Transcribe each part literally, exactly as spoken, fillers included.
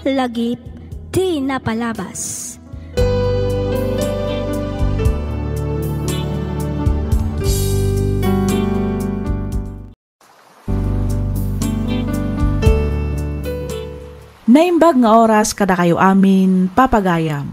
Lagip ti napalabas. Naimbag nga oras kadakayo amin, papagayam.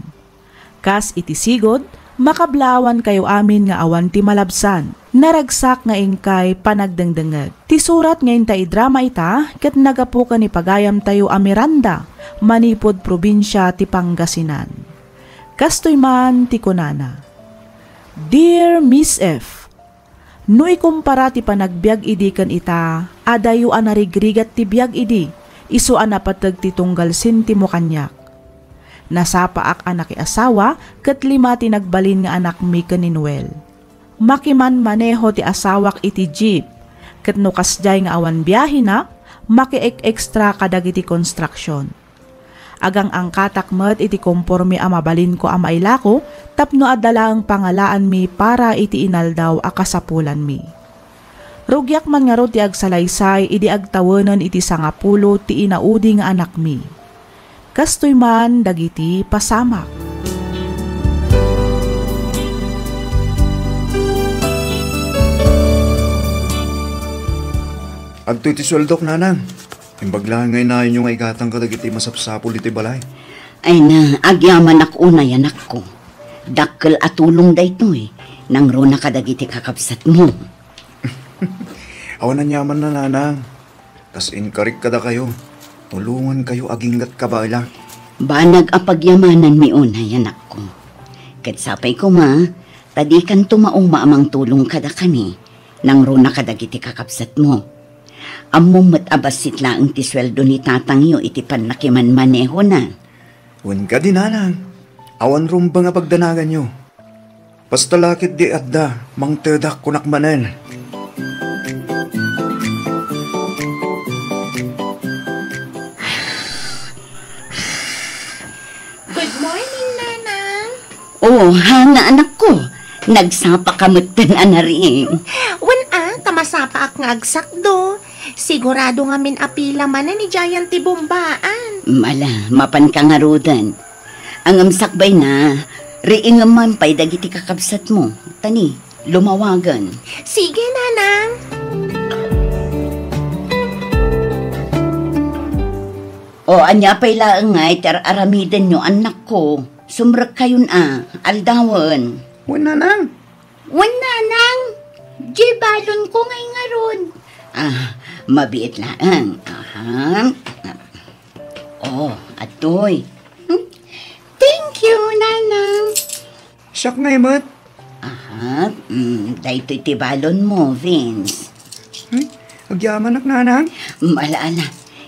Kas iti sigud, makablaawankayo amin nga awan ti malabsan. Naragsak nga inkay panagdengdengngeg. Ti surat nga inta idrama ita ket naggapu ken ni pagayamtayo a Miranda, manipud probinsia ti Pangasinan. Kastoy man ti kunana, Dear Miss F, no ikumpara ti panagbiag idi ken ita, adayo a narigrigat ti biag idi, isu a napateg ti tunggal sentimo kaniak. Nasapaak a nakiasawa ket lima ti nagbalin nga anakmi ken ni Noel. Makimanmaneho ti asawak iti jeep, ket no kasdiay nga awan biahena, makiek-extra kadagiti konstruksion. Agang-angkatak met iti komporme a mabalinko a mailako tapno adda laeng pangalaanmi para iti inaldaw a kasapulanmi. Rugiak man ngarud ti agsalaysay idi agtawenen iti sangapulo ti inaudi nga anakmi. Kastoy man dagiti pasamak. Adtoy ti sueldok, nanang. Imbag laeng nga inayonyo nga igatang kadagiti masapsapul iti balay. Ay na, agyamanak unay, anakko. Dakkel a tulong daytoy. Nangruna kadagiti kakabsatmo. Awan aniamanna, nanang. Kas inkarik kadakayo, tulongankayo aginggat kabaelak. Banag a pagyamananmi unay, anakko. Ket sapay koma, ta dikanto mauma a mangtulong kadakami, nangruna kadagiti kakabsatmo. Ammom met a bassit laeng ti sueldo ni tatangyo iti pannakimanmanehona. Wen kadi, nanang, awan rumbeng a pagdanaganyo. Basta la ketdi adda, mangtedak kunak manen. Good morning, Nanang. Oh, Hana, anakko. Nagsapa ka metten a nariing. Wen a, ta masapaak nga agsakdo. Sigurado ngamin a pila manen idiayen ti bombaan. Ala, mapanka ngaruden. Ngem sakbayna, riingem man pay dagiti kakabsatmo. Tani, lumawagen. Sige, Nanang. O, ania pay laeng ngay ti ar-aramidenyo, annakko? Sumrekkayon a, aldawen. Wen, Nanang. Wen, Nanang. Diay balonko ngay ngarud. Ah, mabiit laeng. Aha. Oh, atoy. Hmm? Thank you, Nanang. Siak ngay met. Aha, mm, daytoy ti balonmo, Vince. Hmm? Agyamanak, Nanang? Mm, ala, ala.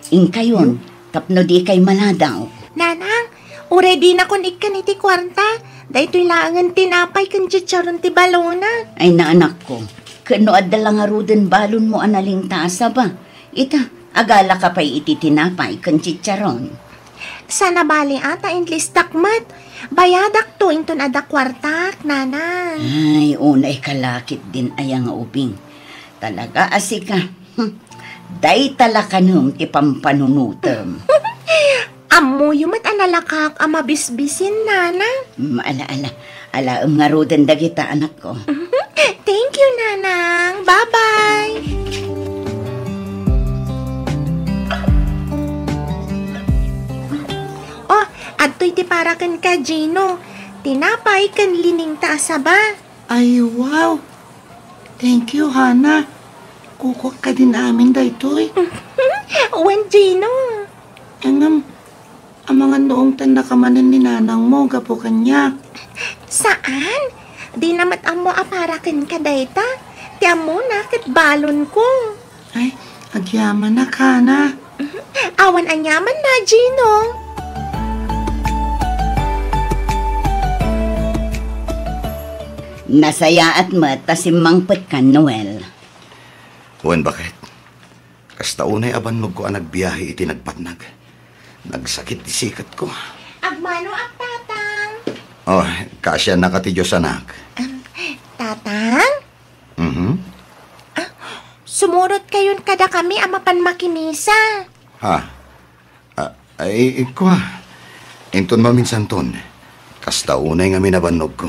Inkayon, tapno dikay maladaw. Nanang, uray dinakon ikkan iti kuarta. Daytoy laengen tinapay ken chicharon ti balona. Ay, na, anakko. Ken no adda la ngaruden balonmo a nalingta a saba, ita, agalaka pay iti tinapay ken chicharon. Saan a bali a ta inlistak met. Bayadakto inton adda kuartak, Nanang. Ay, unay ka la ketdin aya nga ubing. Talaga a sika. Hmm. Dayta la kanem ti pampanunotem. Ammoyo met a nalakaak a mabisbisin, Nanang. Mm, ala, ala. Alaem ngaruden dagita, anakko. Thank you, Nanang. Bye-bye. Oh, adtoy ti para kenka, Gino. Tinapay ken liningta a saba. Ay, wow! Thank you, Hana. Kukuak kadin amin daytoy. Wen, Gino. Ngem, amangan no ungtannaka manen ni nanangmo gapu kaniak. Saan? Dina met ammo a para kenka dayta. Ti ammona ket balonko. Ay, agyamanak, Hana. Awan aniamanna, Gino. Nasayaat met ta simmangpetkan, Noel. Wen, baket. Kasta unay a bannogko a nagbiahe iti nagpatnag. Nagsakit ti siketko. Agmanoak, Tatang. Oh, kaasiannaka ti Dios, anak. Em, Tatang? Mhm. Ah, sumurotkayon kadakami a mapan makimisa. Ha? Ah, Ay, kua. Inton maminsanton, kasta unay ngamin a bannogko.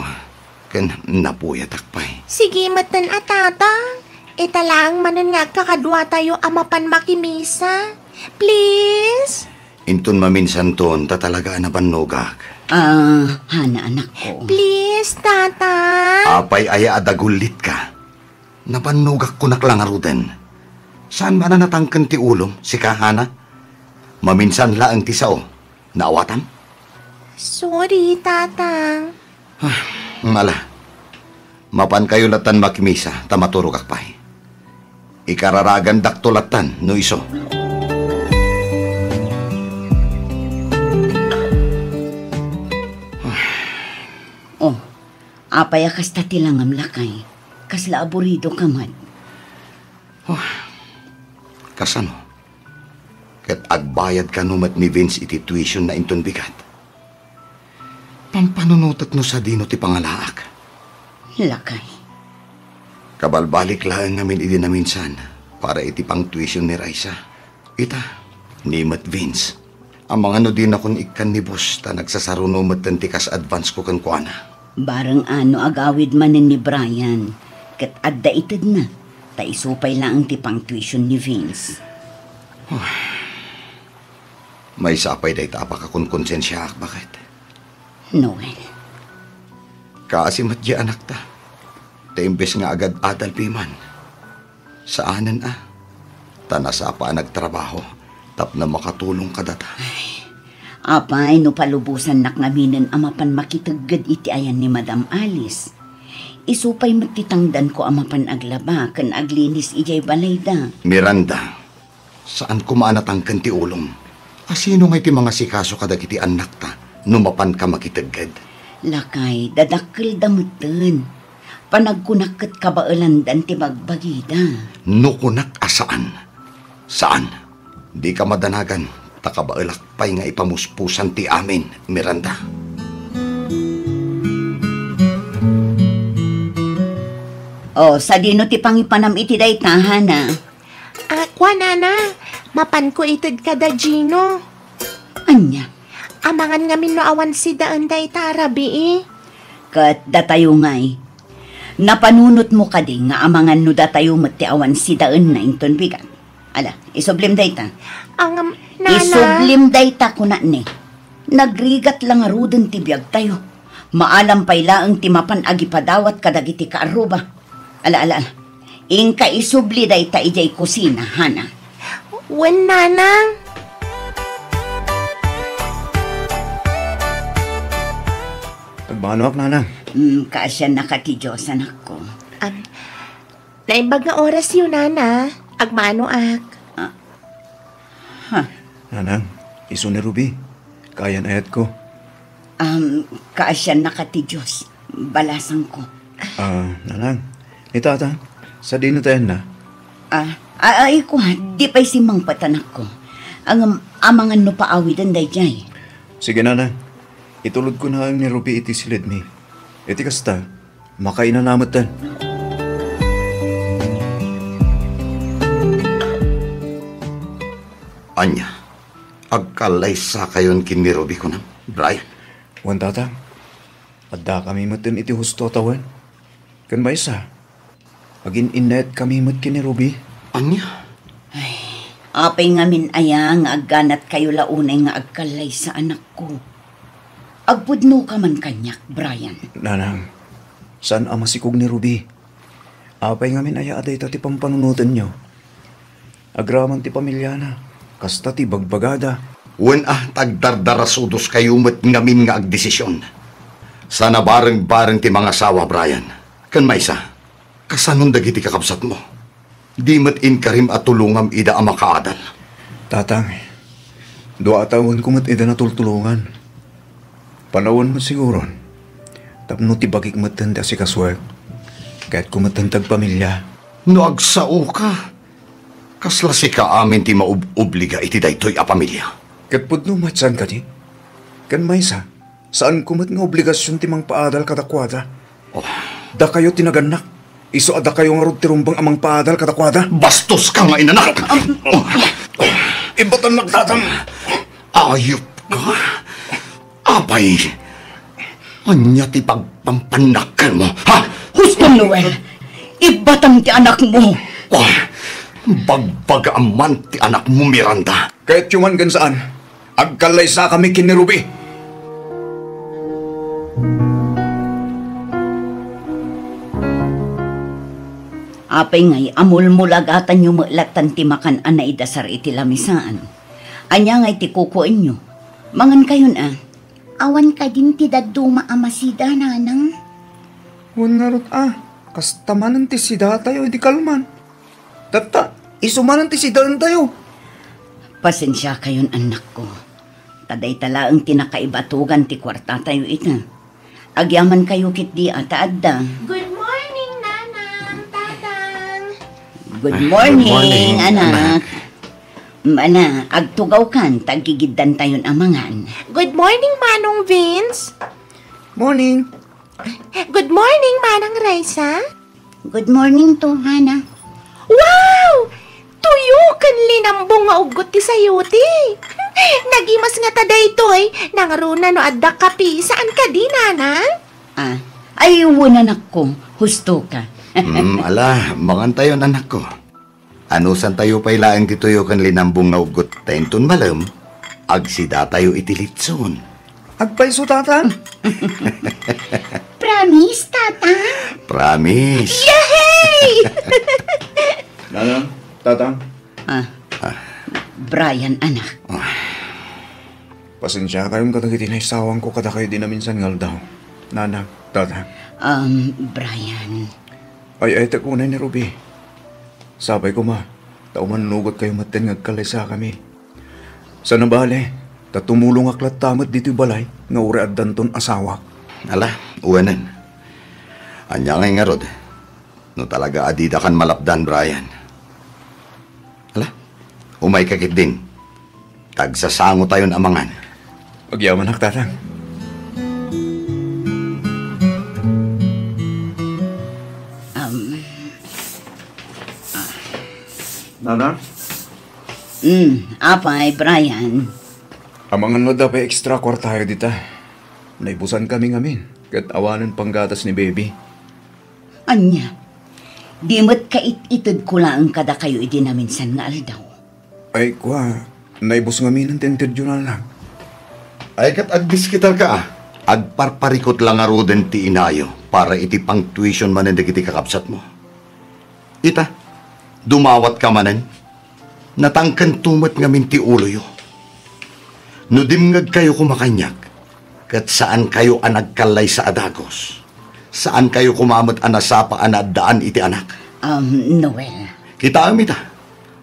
Ken napuyatak pay. Sige metten a, Tatang. Ita laeng manen nga agkakaduatayo a mapan makimisa. Please? Inton maminsanton, ta talaga a nabannogak. Ah, Hana, anakko. Please, Tatang. Apay aya a dagullitka? Nabannogak kunak la ngaruden. Saan man a natangken ti ulom, sika, Hana? Maminsan laeng ti sao. Naawatam? Sorry, Tatang. Ah, ala. Mapankayo lattan makimisa, ta maturogak pay. Ikararagandakto lattan, no isu. Oh, apay a kasta ti langam, lakay? Kasla aburido ka met. Oh, kasano? Ket agbayad kano met ni Vince iti tuition na inton bigat? Pampanunotek no sadino ti pangalaak. Lakay. Kabalbalik laeng ngamin idi naminsan para iti pangtuition ni Raisa. Ita, ni met Vince. Amangan no dinakon ikkan ni boss ta nagsasaruno metten ti kas advance ko kenkuana. Bareng a no agawid manen ni Brian, ket adda itedna, ta isu pay laeng ti pangtuition ni Vince. Maysa pay dayta a pakakonkonsensiaak, baket. Noel. Kaasi met diay anakta. Ta imbes nga agad-adal piman, saanen a. Ta nasapa a nagtrabaho tapno makatulong kadata. Ay, apay no palubosannak ngaminen a mapan makitegged iti ayan ni Madam Alice. Isu pay met ti tangdanko a mapan aglaba ken aglinis idiay balayda. Miranda, saan koma a natangken ti ulom. A sino ngay ti mangasikaso kadagiti annakta no mapanka makitegged? Lakay, dadakkelda metten. Panagkunak ket kabaelandan ti bagbagida. No kunak a saan, saan. Dika madanagan, ta kabaelak pay nga ipamuspusan ti amin, Miranda. O, sadino ti pangipanam iti dayta, Hana? A, kua, Nana, mapanko ited kada Gino. Ania? Amangan ngamin no awan sidaen dayta a rabii. Ket datayo ngay. Napanunotmo kadi nga amangan no datayo met ti awan sidaenna inton bigat? Ala, isublim dayta. Ngem, Nana. Isublim dayta, kunak ni. Nagrigat la ngaruden ti biagtayo. Maalam pay laeng ti mapan agipadawat kadagiti kaarruba. Ala, ala, ala. Inka isubli dayta idiay kusina, Hana. Wen, Nanang. Agmanoak, Nanang. Mm, kaasiannaka ti Dios, anakko. Am, naimbag nga orasyo, Nana. Agmanoak. Ah. Ha? Nanang, isu ni Ruby. Kayan-ayatko. Am, kaasiannaka ti Dios. Balasangko. Ah, Nanang, ni Tatang, sadino ti ayanna? Ah, a-, ay, kua, di pay simmangpet, anakko. Ngem, amangan no paawiden daydiay. Sige, Nanang. Itulodko laeng ni Ruby iti silidmi. Iti kasta, makainana metten. Ania, agkallaysakayon ken ni Ruby, kunam, Brian? Wen, Tatang. Addakami metten iti husto a tawen. Ken maysa, agin-innayatkami met ken ni Ruby. Ania? Ay, apay ngamin aya nga agganatkayo la unay nga agkallaysa, anakko? Agpudnoka man kaniak, Brian. Nanang, saan a masikog ni Ruby. Apay ngamin aya a dayta ti pampanunotenyo? Agraman ti pamiliana, kasta ti bagbagada. Wen a, ta agdardarasudoskayo met ngamin nga agdesision. Saan a bareng-bareng ti mangasawa, Brian. Ken maysa, kasanon dagiti kakabsatmo? Di met inkarim a tulongam ida a makaadal. Tatang, dua a tawenko met ida natultulongan. Panawen met siguron, tapno ti bagik metten ti asikasuek. Kayatko metten ti agpamilia. No agsaoka, kasla sika amin ti maub-obliga iti daytoy a pamilia. Ket pudno met, saan kadi? Ken maysa, saanko met nga obligasion ti mangpaadal kadakuada. Oh. Dakayo ti nagannak. Isu a dakayo ngarud ti rumbeng a mangpaadal kadakuada. Bastoska nga inanak! Ibbatannak, Tatang. Ayup ka? Apay, ania ti pagpampannakkelmo, ha? Husto, Noel! Ibbatam ti anakmo! Ah, bagbagaam man ti anakmo, Miranda. Kayatyo man ken saan, agkallaysakami ken ni Ruby. Apay ngay a mulmulagatanyo met lattan ti makan a naidasar iti lamisaan? Ania ngay ti kukuenyo? Mangankayon a. Awan kadin ti dadduma a masida, nanang? Wen ngarud a, kasta manen ti sidatayo idi kalman. Tatta, isu manen ti sidaentayo. Pasensiakayon, annakko. Ta dayta laeng ti nakaibatogan ti kuartatayo ita. Agyamankayo ketdi a ta adda. Good morning, Nanang, Tatang. Good morning, anak. Mana, agtugawkan, ta aggigiddantayon a mangan. Good morning, Manong Vince. Morning. Good morning, Manang Raisa. Good morning to, Hana. Wow! Tuyo ken linambong nga uggot ti sayote. Nagimas ngata daytoy, nangruna no adda kape, saan kadi, Nanang? Ah, ay, wen, anakko, husto ka. Hmm, ala, mangantayon, anakko. Anusantayo pay laeng ti tuyo ken linambong nga uggot ta inton malem, agsidatayo iti litson. Agpayso, Tatang? Promise, Tatang? Promise. Yehey! Nanang, Tatang. Ah, Brian, anak. Pasensiakayon kadagiti naisawangko kadakayo idi naminsan nga aldaw. Nanang, Tatang. Um, Brian. Ay-ayatek unay ni Ruby. Sapay koma, ta umannugot kayo metten nga agkallaysakami. Saan a bale, ta tumulongak latta met ditoy balay nga uray addanton asawak. Ala, uwanen. Ania ngay ngarud, no talaga a didakan malapdan, Brian? Ala, umayka ketdin. Tagsasangotayon a mangan. Agyamanak, Tatang. Um, Nanang? Hmm, apay, Brian? Amangan no adda pay extra kuartayo dita. Naibusan kami ngamin, ket awanen panggatas ni Baby. Ania? Di met kait-itedko laeng kadakayo idi naminsan nga aldaw? Ay, kua, naibus ngamin ti intedyo, Nanang. Ay, ket agdiskitarka, a. Agparparikut la ngaruden ti inayo para iti pang-tuition manen dagiti kakabsatmo. Ita, dumawatka manen. Natangkento met ngamin ti uloyo. No dimngegkayo koma kaniak, ket saankayo a nagkallaysa a dagus. Saankayo koma met a nasapa a naaddaan iti anak. Um, Noel. Kitaem ita,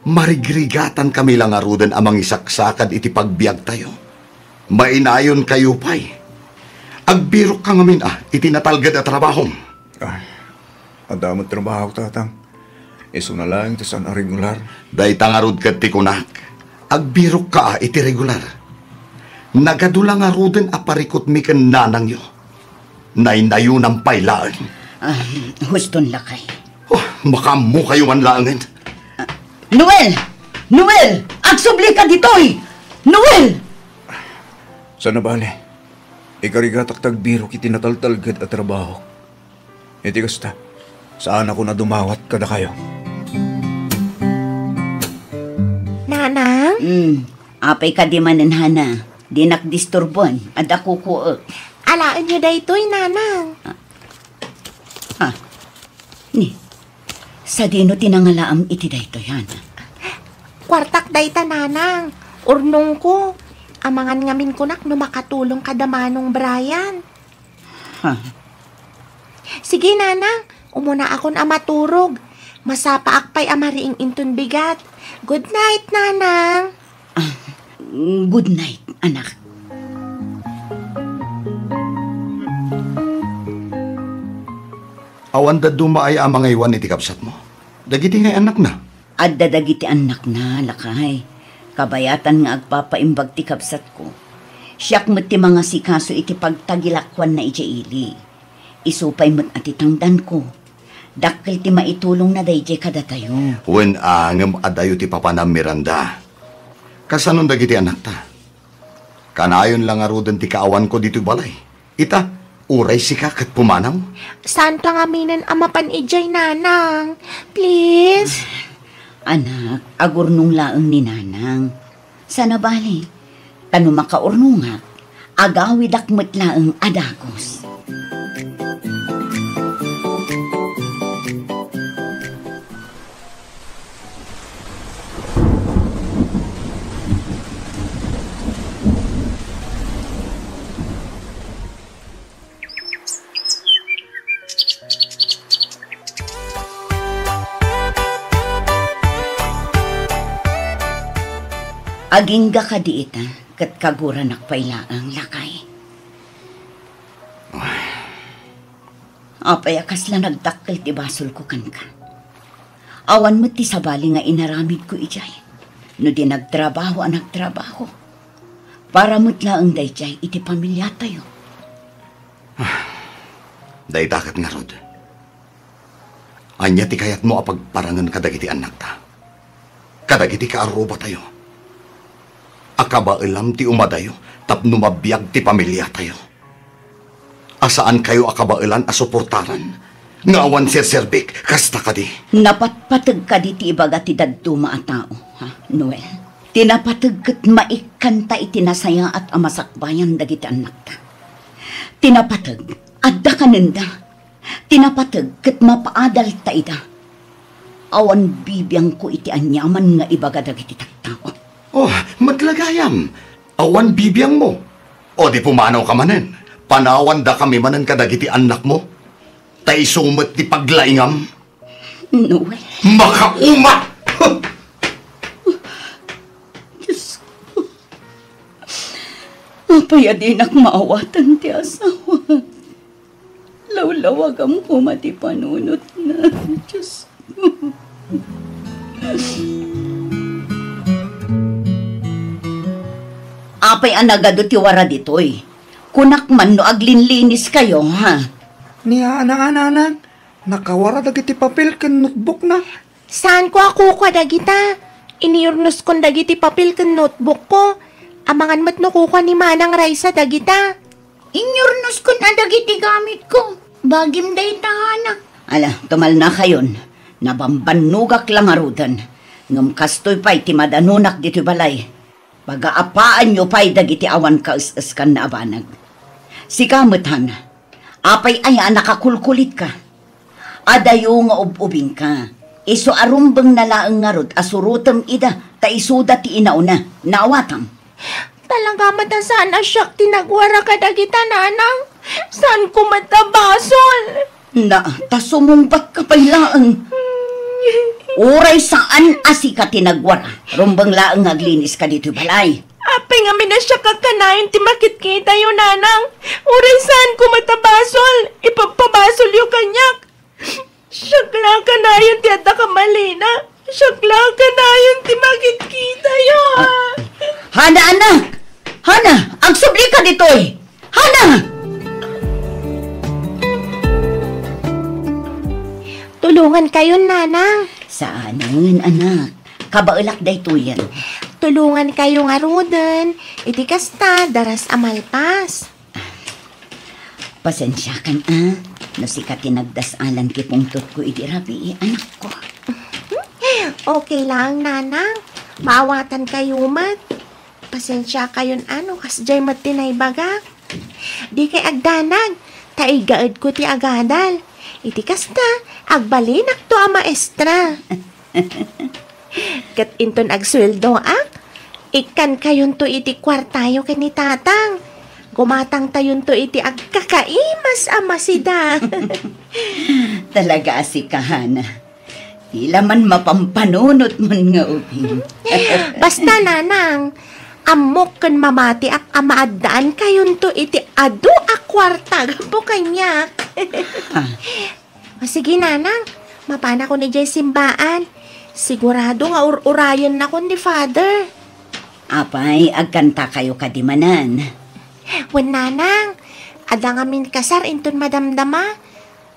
marigrigatankami la ngaruden a mangisaksakad iti pagbiagtayo. Mainayonkayo pay. Agbirokka ngamin a iti natalged a trabahom. Ah, adda met trabahok, Tatang. Isuna laeng ti saan a regular. Dayta ngarud ket ti kunak, agbirokka a iti regular. Nagadu la ngaruden a parikutmi ken nanangyo. Naynayonam pay laeng. Ah, huston, lakay. Oh, makaammokayo man laengen. Ah, Noel! Noel! Agsublika ditoy! Noel! Saan a bale, ikarigatak ti agbirok iti nataltalged a trabahok. Iti kasta, saanakon a dumawat kadakayo. Nanang? Hmm, apay kadi manen, Hana? Dinak disturbuan, adda kukuek. Alaenyo daytoy, Nanang. Ah. Ah. Ni, sadino ti nangalaam iti daytoy, Hana? Kuartak dayta, Nanang. Urnongko. Amangan ngamin kunak no makatulong kada Manong Brian. Ha? Sige, Nanang. Umunaakon a maturog. Masapaak pay a mariing inton bigat. Good night, Nanang. Ah, good night, anak. Awan dadduma aya a mangaywan iti kabsatmo? Dagiti ngay annakna? Adda dagiti annakna, lakay. Kabayatan nga agpapaimbag ti kabsatko. Siak met ti mangasikaso iti pagtagilakuanna idiay ili. Isu pay met a ti tangdanko. Dakkel ti maitulongna daydiay kadatayo. Wen a, ngem adayo ti papanam, Miranda. Kasanon dagiti annakta? Kanayon la ngaruden ti kaawanko ditoy balay. Ita, uray sika ket pumanaw. Saanto ngaminen a mapan idiay, Nanang. Please. Anak, agurnong laeng ni Nanang. Saan a bale, ta no makaurnongak, agawidak met laeng a dagus. Agingga kadi ita, ket kaguranak pay laeng, lakay. Apay a kasla nagdakkel ti basolko kenka? Awan met ti sabali nga inaramidko idiay. No di nagtrabaho a nagtrabaho, para met laeng daydiay iti pamiliatayo. Dayta ket ngarud. Ania ti kayatmo a pagparangen kadagiti annakta? Kadagiti kaarrubatayo? A kabaelam ti umadayo tapno mabiag ti pamiliatayo? A saankayo a kabaelan a suportaran nga awan serserbik, kasta kadi? Napatpateg kadi ti ibaga ti dadduma a tao, ha, Noel? Ti napateg ket maikkanta iti nasayaat a masakbayan dagiti annakta. Ti napateg, adda kanenda. Ti napateg ket mapaadalta ida. Awan bibiangko iti aniaman nga ibaga dagiti tattao. Oh, met la gayam. Awan bibiangmo. O di pumanawka manen. Panawandakami manen kadagiti annakmo. Ta isu met ti paglaingam. Noel. Makauma! Diyos ko. Apay a dinak maawatan ti asawa? Lawlawagam koma ti panunotna. Diyos ko. Apay a nagadu ti wara ditoy? Kunak man no aglinlinis kayo, ha? Ni Ana, Ana, Ana, nakawara dagiti papel ken notebookna. Saanko a kukua dagita. Iniyurnoskon dagiti papel ken notebookko. Amangan met no kukua ni Manang Raisa dagita. Inyurnoskon a dagiti gamitko. Bagim dayta, Ana. Ala, tumalnakayon. Nabambannogak la ngaruden. Ngem kastoy pay ti madanunak ditoy balay. Pagaapaanyo pay dagiti awan kaes-eskanna a banag. Sika met, Hana, apay aya a nakakulkulitka? Adayo nga ub-ubingka. Isu a rumbengna laeng ngarud a surotem ida ta isuda ti inauna. Naawatam? Talaga met a saan a siak ti nagwara kadagita, Nanang. Saanko met a basol. Na, ta sumungbatka pay laeng. Uray saan a sika ti nagwara, rumbeng laeng nga agliniska ditoy balay. Apay ngamin a siak a kanayon ti makitkitayo, Nanang. Uray saanko met a basol, ipagpabasolyo kaniak. Siak la a kanayon ti adda kamalina. Siak la a kanayon ti makitkitayo. Ah, Hana, anak! Hana, agsublika ditoy! Hana! Tulongankayon, Nanang. Saanen, anak. Kabaelak daytoyen. Tulongankayo ngaruden. Iti kasta, daras a malpas. Pasensiakan, a, no sika ti nagdas-alan ti pungtotko idi rabii, anakko. Okay laeng, Nanang. Maawatankayo met. Pasensiakayon a no kasdiay met ti naibagak. Dikay agdanag, ta igaedko ti agadal. Iti kasta, agbalinakto a maestra. Ket inton agsueldoak, ikkankayonto iti kuartayo ken ni Tatang. Gumatangtayonto iti agkakaimas a masida. Talaga a sika, Hana. Ti la man mapampanunotmon nga ubing. Basta, Nanang, ammok ken mamatiak a maaddankayonto iti adu a kuarta gapu kaniak. Ah. O, sige, Nanang, mapanakon idiay simbaan. Sigurado nga ur-urayennakon ni Father. Apay, agkantakayo kadi manen? Wen, Nanang, adda ngamin kasar inton madamdama.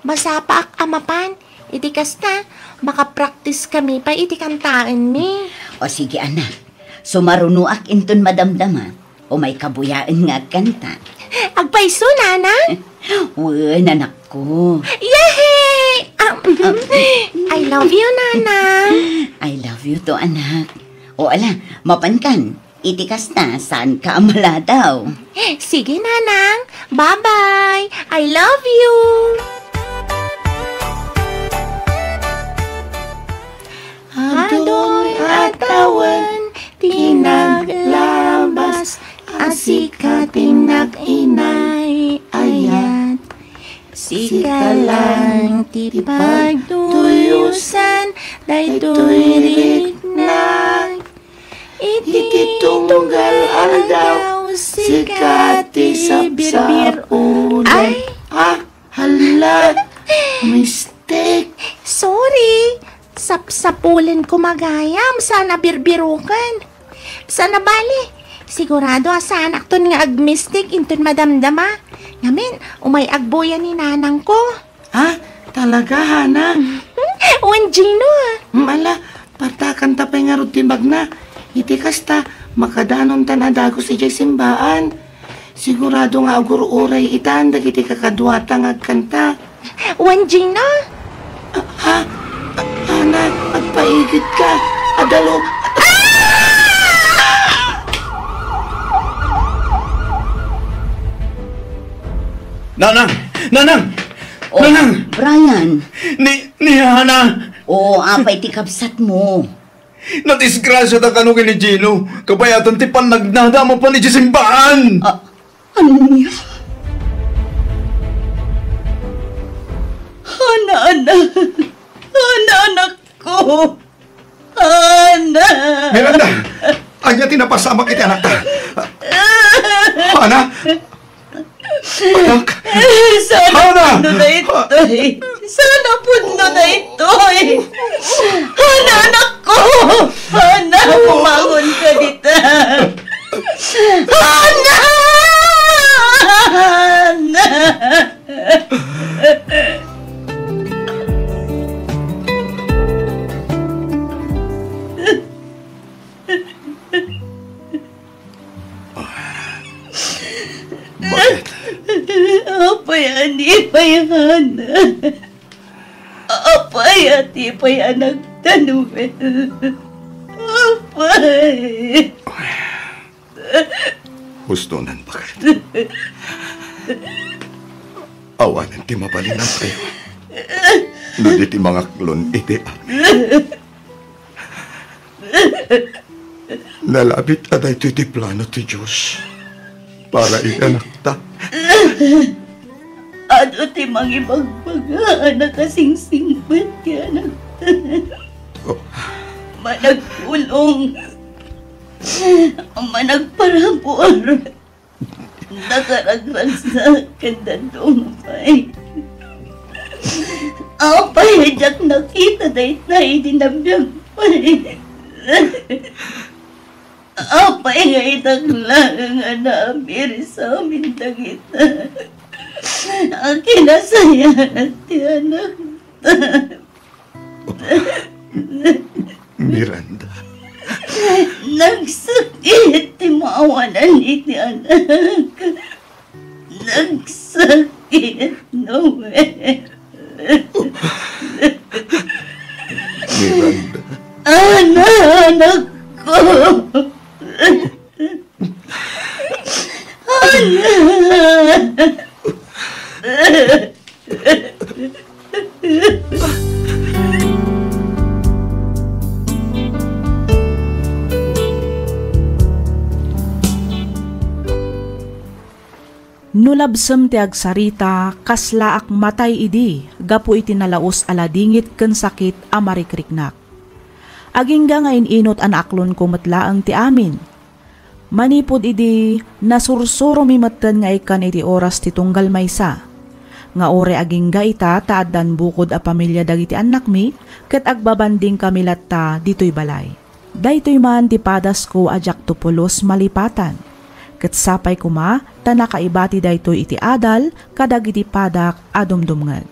Masapaak a mapan. Iti kasta, makapraktiskami pay iti kantaenmi. O sige, anak. Sumarunoak inton madamdama. Umay kabuyaen nga agkanta. Agpayso, Nanang? Wen, anakko. Yehey! Ah, I love you, Nanang. I love you too, anak. O ala, mapankan. Iti kasta, saanka a maladaw. Sige, Nanang. Bye-bye. I love you. Adoy a tawen ti naglabas a sika ti nag-inay-ayat. Sika lang ti pagtuyosan daytoy riknak. Iti tunggal aldaw, sika ti sapsapulan. Ay! Ah, hala! Mistake! Sorry! Sapsapulan ko magayam, saan a birbiruken. Saan a bale, sigurado a saanakton nga agmistake inton madamdama. Ngamin, umay agbuya ni nanangko. Ah, talaga, Hana? Wen, Gino, ah. Mm, ala, partakanta pay ngarud ti bagna. Iti kasta, makadanontan a dagus idiay simbaan. Sigurado nga agur-uray itan dagiti kakaduata nga agkanta. Wen, Gino? Ah, ha? Ah, Hana, agpaigitka. Adalo. Nanang! Nanang! Oh, Nanang! Brian! Ni, ni Hana! Oh, apay ti kabsat mo? Nadisgrasiata kano ken ni Gino. Kabayatan ti pannagnada a mapan idiay simbaan! Ah, ania? Hana, anak. Hana, anak ko. Hana! Miranda! Ania ti napasamak iti anakta? Hana! Anak! Sana Hana! Pudno daytoy! Sana pudno daytoy! Hana, anak ko! Hana, bumangon ka dita! Hana! Hana! Bakit? Apay a di pay, Hana? Apay a di pay, anak ta Noel? Apay? Husto nan, bakit? Awanen ti mabalinantayo no di ti mangaklon iti amin. Nalabit a daytoy ti plano ti Dios para iti anakta. Adu ti mangibagbaga a nakasingsingpet ti anakta. Oh. Managpulong. Managparabur. Nakaragragsak ken dadduma pay. Apay a diak nakita dayta idi nabiag pay? Apay nga idak laeng a naabir sa amin dagita a kinasayaat ti anakta? Miranda. Nagsakit ti maawanan iti anak. Nagsakit, Noel. Miranda. Ana, anakko. Ana. No labsem ti agsarita, kaslaak matay idi gapu iti nalaus a ladingit ken sakit a marikriknak. Agingga nga in-inut a naaklonko met laeng ti amin. Manipud idi, nasursuromi metten nga ikkan iti oras ti tunggal maysa, nga uray agingga ita ta addan bukod a pamilia dagiti annakmi ket agbabandingkami latta ditoy balay. Daytoy man ti padasko a diakto pulos malipatan, ket sapay koma ta nakaibati daytoy iti adal kadagiti padak a dumdumngeg.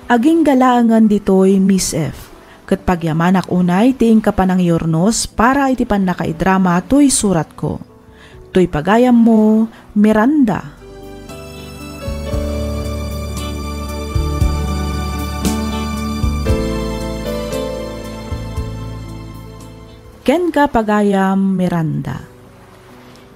Agingga laengen ditoy, Miss F, ket pagyamanak unay ti inka panangiurnos para iti pannakaidrama toy suratko. Toy pagayammo, Miranda. Kenka, pagayam Miranda.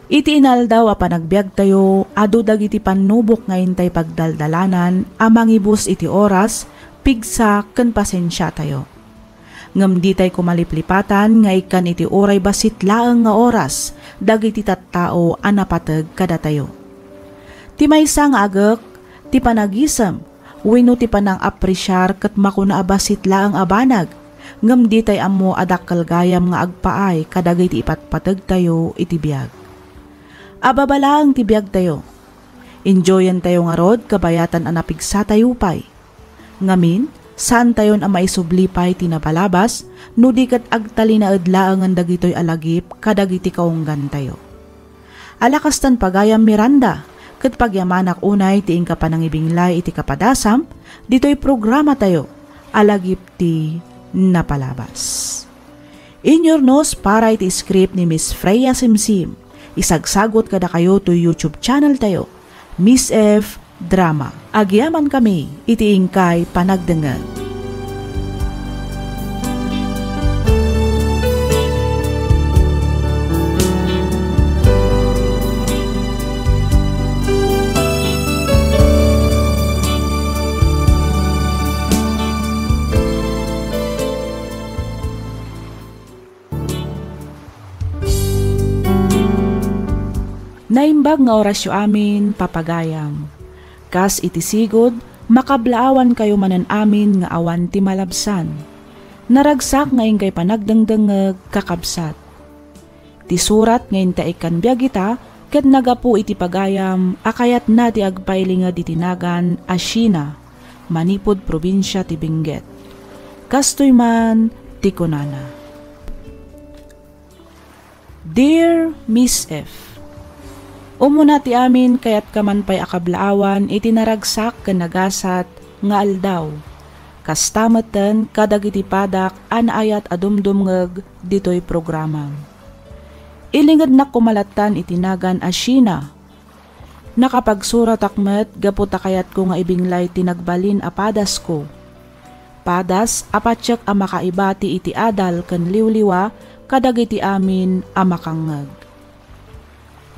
Iti inaldaw a panagbiagtayo, adu dagiti pannubok nga intay pagdaldalanan a mangibus iti oras, pigsa, ken pasensiatayo. Ngem ditay koma liplipatan nga ikkan iti uray bassit laeng nga oras dagiti tattao a napateg kadatayo. Ti maysa nga agek, ti panagisem wenno ti panang-apresiar ket makuna a bassit laeng a banag, ngem ditay ammo a dakkel gayam nga agpaay kadagiti ipatpategtayo iti biag. Ababa laeng ti biagtayo. Enjoyentayo ngarud kabayatan a napigsatayo pay. Ngamin, saantayon a maisubli pay ti napalabas no di ket agtalinaed laengen dagitoy a lagip kadagiti kaunggantayo. Ala kastan, pagayam Miranda, ket pagyamanak unay ti inka panangibinglay iti kapadasam ditoy programatayo a lagip ti napalabas. Inyurnos para iti script ni Miss Freya Simsim. Isagsagut kadakayo toy YouTube channel tayo, Miss F Drama. Agyaman kami iti inkay panagdengngeg. Naimbag nga orasyo amin, papagayam. Kas iti sigud, makablaawankayo manen amin nga awan ti malabsan. Naragsak nga inkay panagdengdengngeg, kakabsat. Ti surat nga inta ikkan biag ita ket nagapu iti pagayam a kayatna ti agpailinged iti nagan a Sheena, manipud probinsia ti Benguet. Kastoy man ti kunana. Dear Miss F, umuna ti amin, kayatka man pay a kablaawan iti naragsak ken nagasat nga aldaw. Kasta metten kadagiti padak a naayat a dumdumngeg ditoy programam. Ilingednak koma lattan iti nagan a Sheena. Nakapagsuratak met gapu ta kayatko nga ibinglay ti nagbalin a padasko. Padas a patiek a makaibati iti adal ken liwliwa kadagiti amin a makangngeg.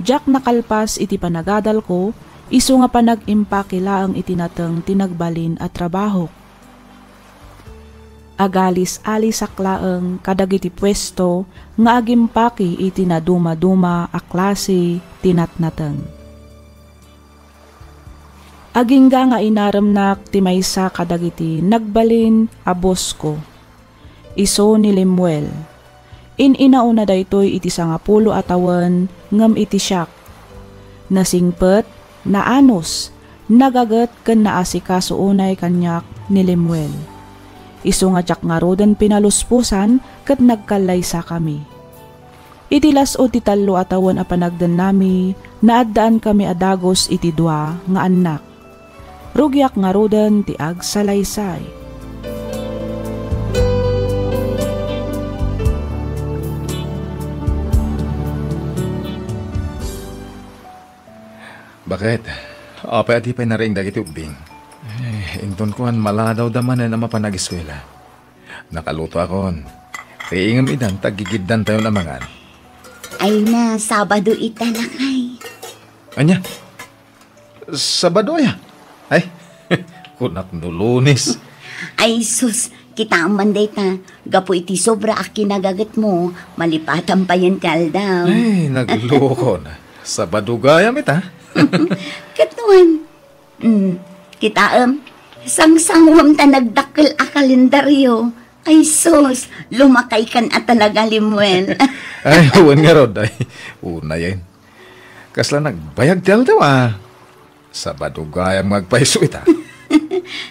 Diak nakalpas iti panagadalko, isu nga panag-impake laeng iti nateng ti nagbalin a trabahok. Agalis-alisak laeng kadagiti puesto nga agimpake iti nadumaduma a klase ti natnateng. Agingga nga inaremnak ti maysa kadagiti nagbalin a bosko. Isu ni Lemuel. In-inauna daytoy iti sangapulo a tawen ngem iti siak. Nasingpet, naanus, nagaget ken naasikaso unay kaniak ni Lemuel. Isu nga diak ngaruden pinalusposan ket nagkallaysakami. Iti las-ud ti tallo a tawen a panagdennami, naaddaankami a dagus iti dua nga annak. Rugiak ngaruden ti agsalaysay. Baket, apay a di pay nariing dagiti ubbing? Eh, inton kuan, maladawda manen a mapan ageskuela. Nakalutoakon. Riingem idan ta aggigiddantayon a mangan. Ay na, Sabado ita, lakay. Ania? Sabado aya? Ay, kunak no Lunes. Ay sus, kitaem man dayta, gapu iti sobra a kinagagetmo, malipatan payen ti aldaw. Ay, naglukon. Sabado gayam ita. Ket wen, mm, kitaem, sangsanguem ta nagdakkel a kalendario. Ay sus, lumakaykan a talaga, Lemuel. Ay, wen ngarud, ay, unayen. Kasla nagbayag ti aldaw, a. Sabado gayam nga agpayso ita.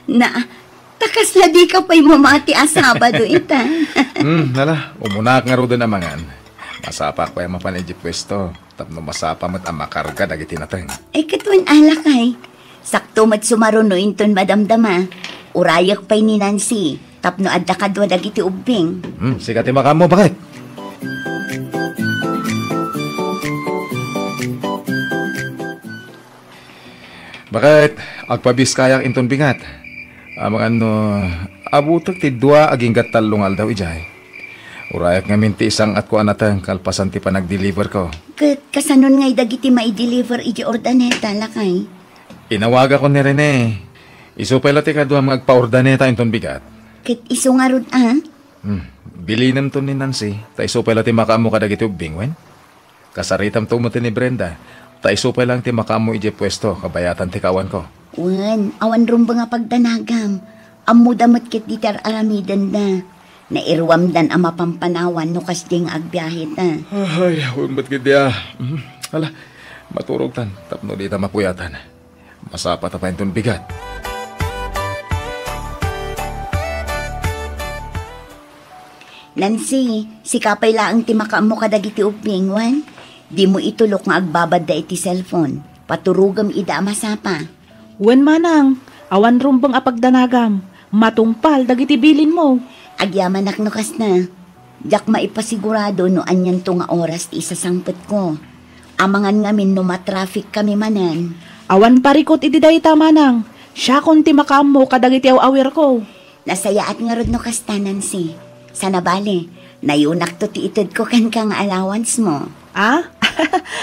Na, ta kasla dika pay mamati a Sabado ita. Hmm, ala, umunaak ngaruden a mangan. Masapaak pay a mapan idiay puesto, tapno masapa met a makarga dagiti nateng. Ay, ket wen a, lakay. Sakto met sumaruno inton madamdama. Urayek pay ni Nancy, tapno adda kadua dagiti ubbing. Hmm, sika ti makaammo, baket. Baket, agpabiskayak inton bigat. Amangan no, abutek ti dua agingga tallo nga aldaw idiay. Urayak ngamin ti isang-atko a nateng kalpasan ti panagdeliverko. Ket kasanon ngay dagiti maideliver iti ordaneta, lakay? Inawagakon ni Rene. Isu pay la ti kaduam nga agpaordaneta inton bigat. Ket isu ngarud a? Hmm. Bilinemto ni Nancy, ta isu pay la ti makaammo kadagiti ubbing, wen? Kasaritamto met ni Brenda, ta isu pay lang ti makaammo idiay puesto, kabayatan ti kaawanko. Wen, awan rumbeng a pagdanagam. Ammoda met ket dita ar-aramidenda. Nairuamdan a mapampanawan no kasdiay nga agbiaheta. Ay, wen met ket dia. Hmm. Ala, maturogtan, tapno dita mapuyatan. Masapata pay inton bigat. Nancy, sika pay laeng ti makaammo kadagiti ubbing, wen? Dimo itulok nga agbabadda iti cellphone. Paturogem ida a masapa. Wen manang, awan rumbeng a pagdanagam. Matungpal dagiti bilinmo. Agyamanak no kasta. Diak maipasigurado no anianto nga oras ti isasangpetko. Amangan ngamin no matraffic kami manen. Awan parikut iti dayta, manang. Siakon ti makaammo kadagiti aw-awirko. Nasayaat ngarud no kasta, Nancy. Sana bale, nayunakto ti itedko kenka nga allowance mo. Ah?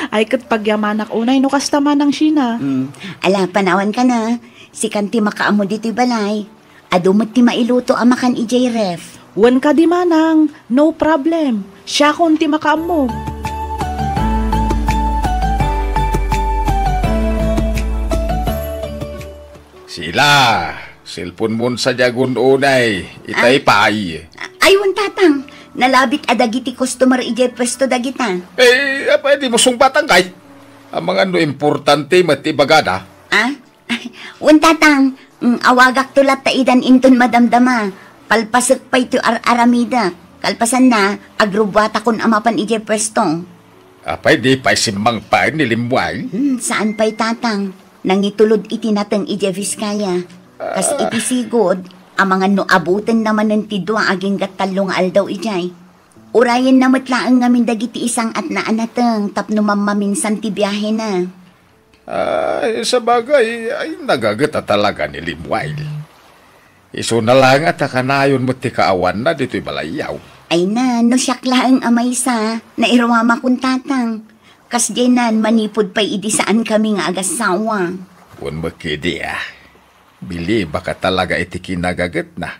Ay, ket pagyamanak unay no kasta, manang Sheena. Hmm. Ala, panawanka na. Sikan ti makaammo ditoy balay. Adu met ti mailuto a makan idiay ref. Wen kadi, manang, no problem. Siakon ti makaammo. Sheila, cellphone mon sadiay agun-unay. Itay Ah? pay. Ay, wen, tatang. Nalabit a dagiti customer idiay pwesto dagita. Eh, apay dimo sungbatan kay? Amangan no importante met ti ibagada. Ah? Wen, tatang, mm, awagakto latta idan inton madamdama. Palpasek pay ti ar-aramidek. Kalpasanna, agrubbuatakon a mapan idiay pwesto. Apay di pay simmangpet ni Lemuel? Hmm, saan pay, tatang. Nangitulod iti nateng idiay Vizcaya. Kas Ah. iti sigud, amangan no abutenna manen ti dua agingga tallo nga aldaw idiay. Urayenna met laeng ngamin dagiti isang-atna a nateng tapno mammaminsan ti biahena. Ay, sabagay, ay, nagaget a talaga ni Lemuel. Isuna laeng a ta kanayon met ti kaawanna ditoy balayyo. Ay na, no siak laeng a maysa, nairuamakon, tatang. Kasdiay nan, manipud pay idi saan kami nga agassawa. Wen met kadi a, bilibak a talaga iti kinagagetna.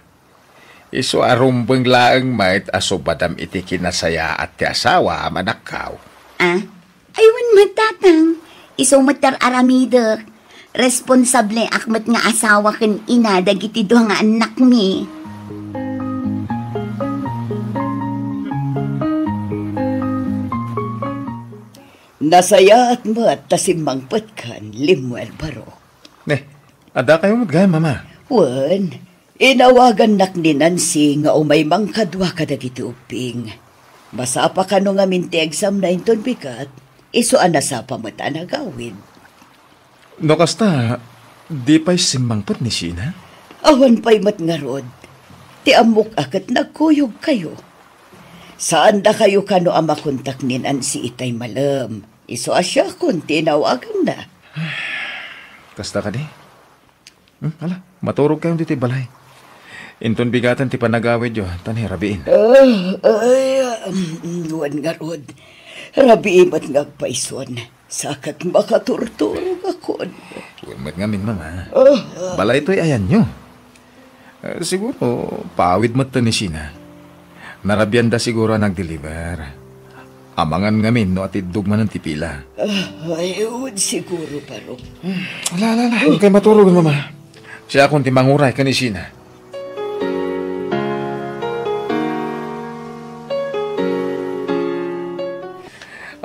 Isu a rumbeng laeng met a subadam iti kinasayaat ti asawa a manakkaw. Ah? Ay, wen met, tatang. Isu met ti ar-aramidek. Responsabliak met nga asawa ken ina dagiti dua nga annakmi. Nasayaat met ta simmangpetkan, Lemuel Barok. Ne, adda kayo met gayam, Mama? Wen, inawagannak ni Nancy nga umay mangkadua kadagiti ubbing. Masapa kano ngamin ti examna inton bigat, isu a nasapa met a nagawid. No kasta, di pay simmangpet ni Sheena? Awan pay met ngarud. Ti ammok a ket nagkuyogkayo. Saandakayo kano a makontak ni Nancy itay malem. Isu a siakon ti inawaganna. Kasta kadi? Hmm, ala, maturog kayo ditoy balay. Inton bigaten ti panagawidyo, ta ni rabiin. Ah, ay, um, wen ngarud. Rabii met nga agpayson. Saket makaturturogakon. Wen met ngamin, Mama. Ah, ah. Balay toy ayanyo. Eh, siguro, paawid met ni Sheena. Narabianda siguro a nagdeliver. Amangan ngamin no atiddog manen ti pila. Ah, ay, wen siguro, Barok. Hmm, ala, ala, ala. Huwag kayo maturog, Mama. Siakon ti manguray ken ni Sheena.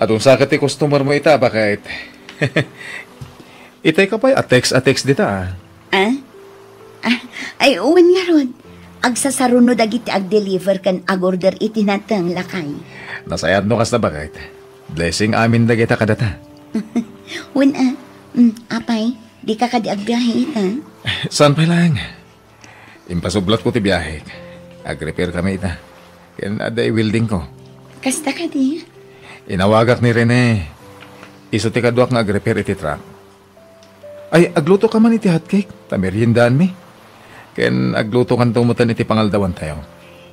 Adun sa ket ti customer mo ita, baket. Itay ka pay a text a text dita, ah. Ah? Ah, ay, wen ngarud. Agsasaruno dagiti agdeliver ken agorder iti nateng, lakay. Nasayaat no kasta, baket. Blessing amin dagita kadata. Wen, ah, mm, apay, di ka kadi agbiahe ita? Saan pay laeng? Impasublatko ti biahek. Agrepair kami ita. Ken adda i-welding ko. Kasta kadi? Inawagak ni Rene. Isu ti kaduak nga agrepair iti truck. Ay, agluto ka man iti hotcake, ta meriendaanmi. Ken agluto kanto metten iti pangaldawantayo.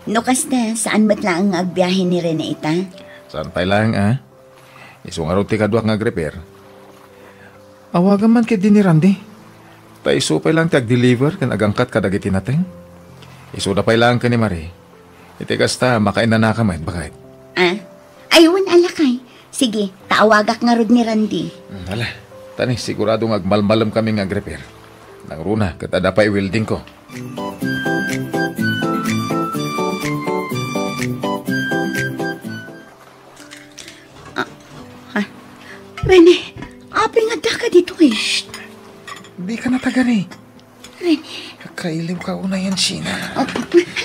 No kasta, saan met laeng nga agbiahe ni Rene ita? Saan pay laeng, a? Isu ngarud ti kaduak nga agrepair. Awagam man ketdi ni Randy. Ta isu pay laeng ti agdeliver ken agangkat kadagiti nateng. Isuda pay laeng ken ni Marie. Iti kasta, makainanaka met, baket. Ah? Ay, wen, a lakay. Sige, ta awagak ngarud ni Randy. Hmm, ala. Tani, sigurado nga agmalmalem kami nga agrepair. Nangruna, ket adda pay welding ko. Ah, ah. Rene, apay nga addaka ditoy? Shh! Dika natagari. Rene. Kailiw ka unay, Sheena. Oh,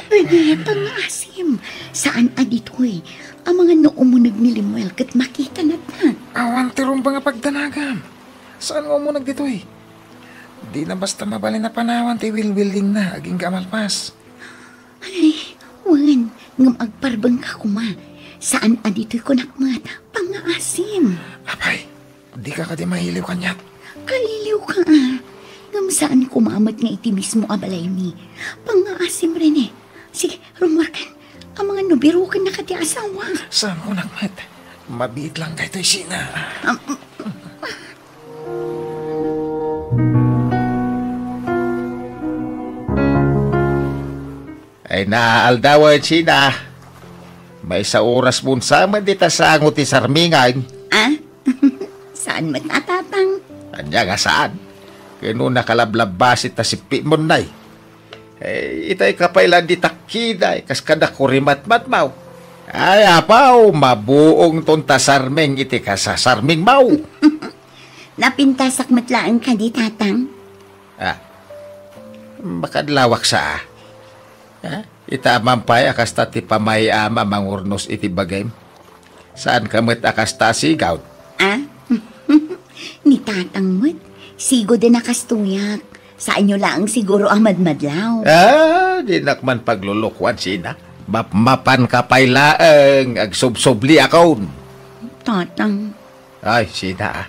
Rene, pangngaasim. Saan a ditoy? Amangan no umuneg ni Lemuel ket makitana ta. Awan ti rumbeng a pagdanagam. Saan nga umuneg ditoy? Dina basta mabalin a panawan ti wilwildingna agingga a malpas. Ay, wen, ngem agparbengka koma. Saan a ditoy kunak met, pangngaasim. Apay, dika kadi mailiw kaniak? Kailiwka, a. Ngem saan koma met nga iti mismo a balaymi. Pangngaasim, Rene. Sige, rummuarkan. Amangan no birukennaka ti asawa. Saan kunak met? Mabiit lang daytoy, Sheena. Am, Ay, naaldawen, Sheena. Maysa oras mo sa met dita sango ti sarmingan. Ah? Saan met a, Tatang? Ania nga saan? Ken no nakalablabbasi ta sippi mo nay. Eh, itay ka pay la di takkiday, kas kada kurimatmatmaw. Ay, apaw, mabuong ton ta sarming iti kasasarmingmaw. Napintasak met laeng kadi, Tatang? Ah, makadlawak sa, ah. Ah, ita man pay a kasta ti pamay-am a mangurnos iti bagim. Saan ka met a kasta a sigawd? Ah? Ni Tatang met, sigud a nakastoyak. Saanyo laeng siguro a madmadlaw. Ah, dinak man paglulukuan, Sheena. Mapmapan ka pay laeng, agsubsubliakon. Tatang. Ay, Sheena, ah.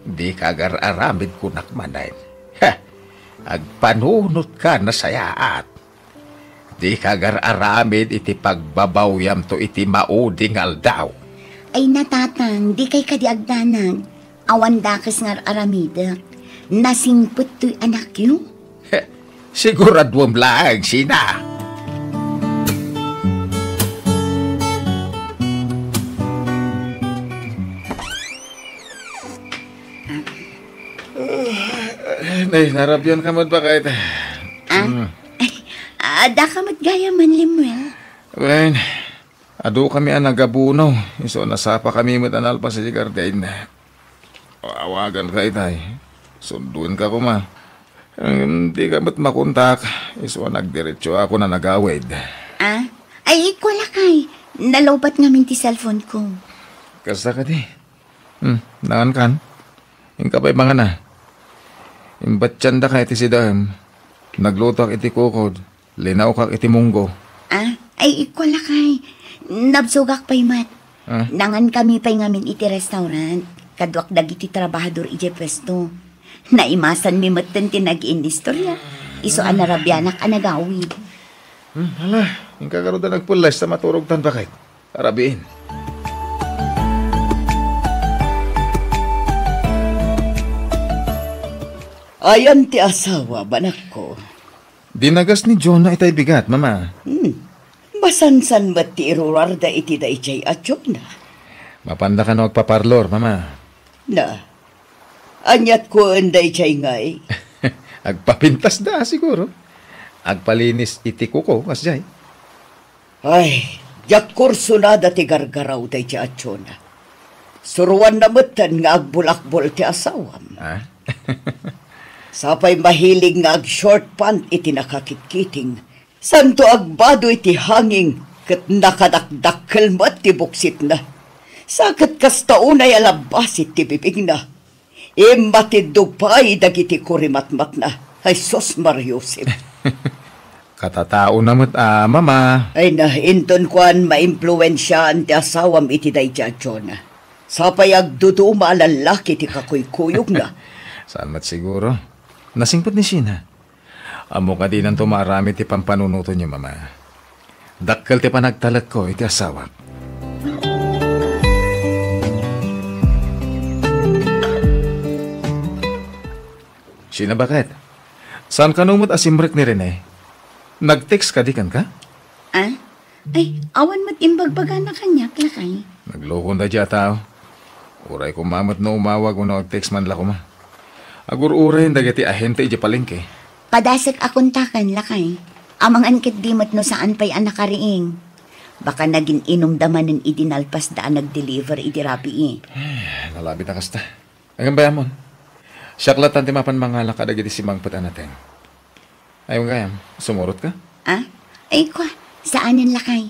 Dika agar-aramid kunak manen. Ha! Agpanunotka nasayaat. Dika agar-aramid iti pagbabawyamto iti maudi nga aldaw. Ay, na, Tatang, dikay kadi agdanag. Awan dakes nga ar-aramidek. Nasingpet toy anakyo. Siguraduem laeng, Sheena. Nay, narabian ka met, baket? Ah? Mm. Ay, adda ka met gayam, Lemuel? Wen, adu kami a nagabuno. Isu a nasapa kami met a nalpas iti garden. Awagan ka itay. Sunduen ka koma. Ngem dika met makontak. Isu a nagdiretso a kunam a nagawid. Ah? Ay, ikua lakay. Nalowbat ngamin ti cellphone ko. Kasta kadi? Hmm, nangan kan? Inka pay mangana. Imbattiandaka iti sidaem. Naglutoak iti kukod. Linawkak iti munggo. Ah, ay, ikua lakay. Nabsogak pay met. Ah? Nangan kami pay ngamin iti restaurant. Kaduak dagiti trabahador idiay puesto. Naimasanmi metten ti nag-iinistorya. Isu a narabianak a nagawid. Hmm, hala, inka garud a nagpulles ta maturogtan, baket. Arabiin. Ayan ti asawa, banakko. Dinagas ni Jonah itay bigat, Mama. Hmm. Masansan met ti irurarda iti daydiay a Jonah. Mapanda kano agpaparlor, Mama? Na, aniat kuen daydiay ngay? Agpapintasda, siguro. Agpalinis iti kuko, kasdiay. Ay, diak kursunada ti gargaraw daydiay a Jonah. Suroanna metten nga agbulakbol ti asawam. Ah? Sapay mahilig nga ag-short pant iti nakakitkiting. Santo agbado iti hanging ket nakadakdakkel met ti buksitna. Sa ket kasta unay a labbas iti bibingna. Immatiddog pay dagiti kurimatmatna. Ay, sus, Mariusip. Katataona met a, Mama. Ay na, inton kuan, maimpluensiaan ti asawam iti daydiay a Jonah. Sapay agduduma a lallaki ti kakuykuyogna. Saan met siguro? Nasingpet ni Sheena. Ammok a dinanto maaramid ti pampanunotenyo, Mama. Dakkel ti panagtalekko iti asawak. Sheena, baket? Saan kano met a simrek ni Rene? Nag-text kadi kenka? Ah? Ay, awan met imbagbagana kaniak, lakay. Naglokon daydiay a tao. Uray koma met no umawag wenno ag-text man la koma. Agur-urayen dagiti ahente idiay palengke. Padasek a kontaken, lakay. Amangan ketdi met no saan pay a nakariing. Baka nagin-inumda manen idi nalpasda a nag-deliver idi rabii. Ay, nalabit a kasta. Ngem bay-amon, siak lattan ti mapan mangala kadagiti simangpet a nateng. Ay, gayam, sumurotka? Ah? Ay, kua, saanen, lakay.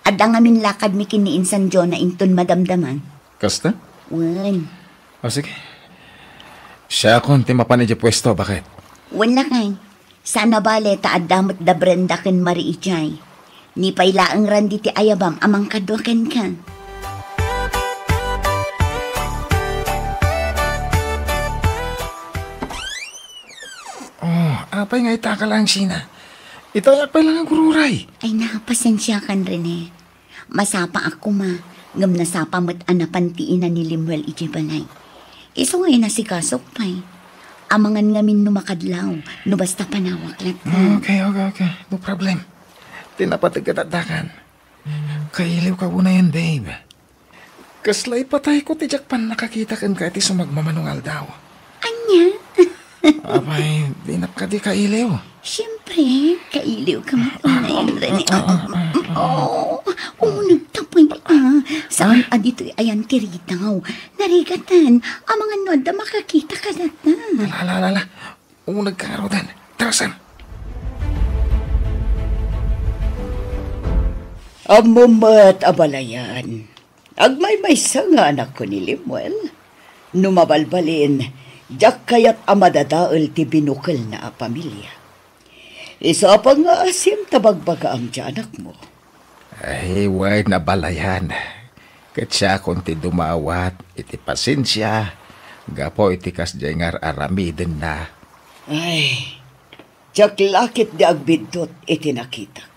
Adda ngamin lakadmi ken ni Insan Jonah inton madamdaman. Kasta? Wen. O, sige. Siakon ti mapan idiay puesto, baket? Wen, lakay. Saan a bale ta adda met da Brenda ken Marie idiay. Ni pay laeng ran ditoy ayabam a mangkadua kenka. Oh, apay nga ita ka laeng, Sheena? Ita pay la nga agur-uray. Ay, na, pasensiakan, Rene. Masapaak koma, ngem nasapa met a napan ti ina ni Lemuel idiay balay. Isu nga inasikasok pay. Amangan ngamin no makadlaw, no basta panawak latta. Okay, okay, okay. No problem. Ti napateg ket addakan. Kailiwka unayen, babe. Kasla ipatayko ti diak pannakakita kenka iti sumagmamano nga aldaw. Ania? Apay, dinak kadi kailiw? Siempre, kailiwka met unayen, Rene. Ah, ah, ah, ah, ah. Oh, umunegta pay, ah. Saan a ditoy ayan ti ridaw. Narigatan, amangan no adda makakita kadakuada. Ala, ala, ala, ala. Umunegka ngaruden. Tarasan. Ammom met, abalayan. Agmaymaysa nga anakko ni Lemuel. No mabalbalin, diak kayat a madadael ti binukelna a pamilia. Isu a pangngaasim ta bagbagaam ti anakmo. Ay, wen, abalayan. Ket siakon ti dumawat iti pasensia gapu iti kasdiay nga ar-aramidenna. Ay, diak la ketdi agbiddut iti nakitak.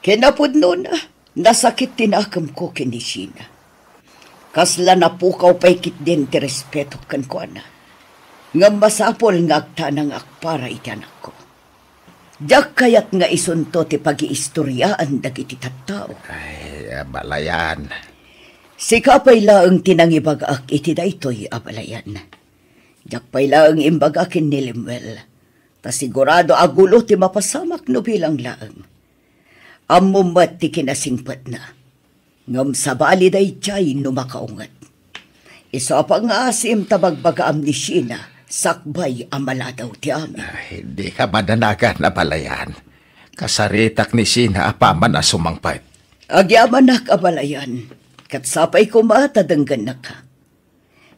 Kinapudnona, nasakit ti nakemko ken ni Sheena. Kasla napukaw pay ketdin ti respetok kenkuana. Ngem masapul nga agtanangak para iti anakko. Diak kayat nga isunto ti pagiistoriaan dagiti tattao. Ay, abalayan. Sika pay laeng ti nangibagak iti daytoy, abalayan. Diak pay laeng imbaga ken ni Lemuel. Ta sigurado a gulo ti mapasamak no bilang laeng. Ammom met ti kinasingpetna. Ngem sabali daydiay no makaunget. Isu a pangngaasim ta bagbagaam ni Sheena, sakbay a maladaw ti amin. Ay, dika madanagan, abalayan. Kasaritak ni Sheena apaman a sumangpet. Agyamanak, abalayan. Ket sapay koma ta denggennaka.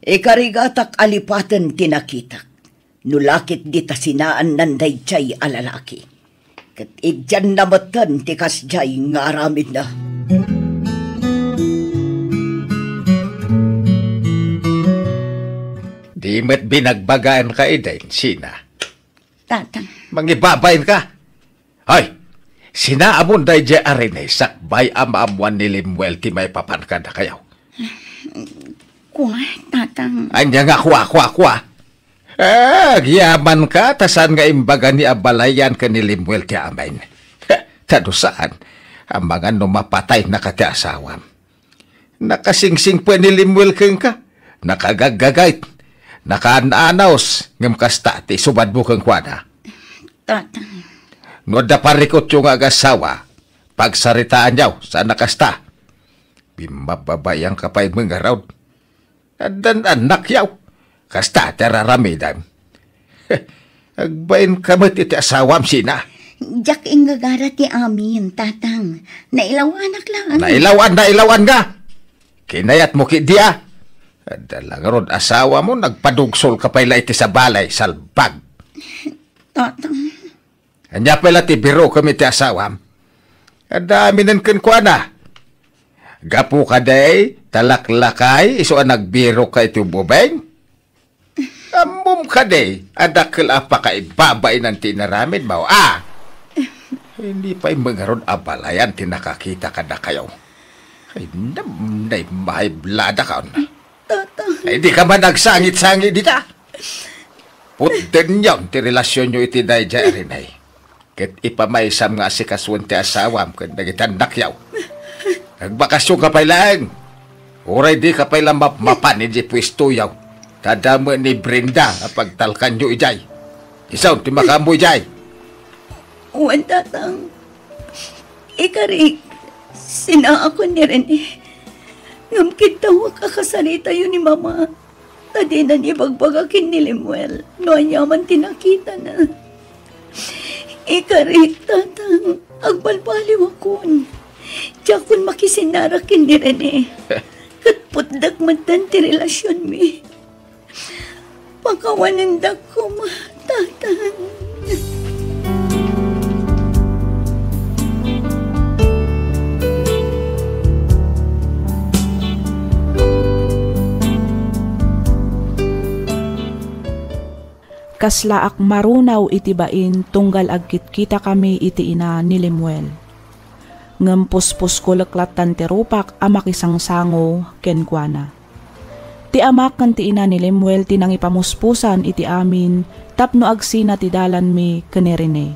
Ikarigatak a lipaten ti nakitak. No la ketdi ta sinaannan daydiay a lalaki. Ket idianna metten ti kasdiay nga aramidna. Di met binagbagaenka idin, Sheena. Tata. Mangibabain ka. Hoy! Sinaamon daydiay a Rene sakbay a maammoan ni Lemuel ti maipapan kadakayo. Kua, Tatang. Ania nga kua, kua, kua? Eh, agyamanka, ta saan nga imbaga ni abalayan ken ni Lemuel ti amin. Ta no saan, amangan no mapataynaka ti asawam. Nakasingsingpet ni Lemuel kenka. Nakagaggagayt. Nakaan-anaos. Ngem kasta ti isubadmo kenkuana. Tatang. No adda parikutyo nga agasawa, pagsaritaanyo, saan a kasta. Bimmababaianka pay met ngarud. Addan annakyo. Kasta ti ar-aramidem. Agbainka met iti asawam, Sheena. Diak ingagara ti amin, Tatang. Nailawanak laeng. Nailawan, nailawan nga! Kinayatmo ketdi a. Adda la ngarud asawam, nagpadugsolka pay la iti sabali, salbag. Tatang. Ania pay la ti birokem iti asawam? Adda aminen kenkuana. Gapu kadi ta laklakay isu a nagbiroka iti ububeng? Ammom Kadi, a dakkel a pakaibabainan ti inaramidmo, a? Hindi pay mangarud a balayan ti nakakita kadakayo. Ay, nam-, nay, maibladakon. Tatang. Ay, di ka man nagsangit-sangit dita. Putdenyon ti relasyonyo iti daydiay a Rene. Ket ipamaysam nga asikasuen ti asawam ken dagiti annakyo. Agbakasyon ka pay laeng. Uray di ka pay la mapmapan iti puestoyo. Ta adda met ni Brenda a pagtalkanyo idiay. Isu ti makaammo idiay. Wen, Tatang. Ikarik, sinaakon ni Rene. Ngem kidtawak a kasaritayo ni Mama. Ta dinan ibagbaga ken ni Lemuel no ania man ti nakitana. Ikarik, Tatang, agbalbaliwakon. Diakon makisinnara ken ni Rene. Ket putdek metten ti relasionmi. Pakawanendak koma, Tatang. Kaslaak marunaw iti bain tunggal agkitkitakami iti ina ni Lemuel. Ngem puspuskolek lattan ti rupak a makisangsango kenkuana. Ti amak ken ti ina ni Lemuel ti nangipamuspusan iti amin tapno agsina ti dalanmi ken ni Rene.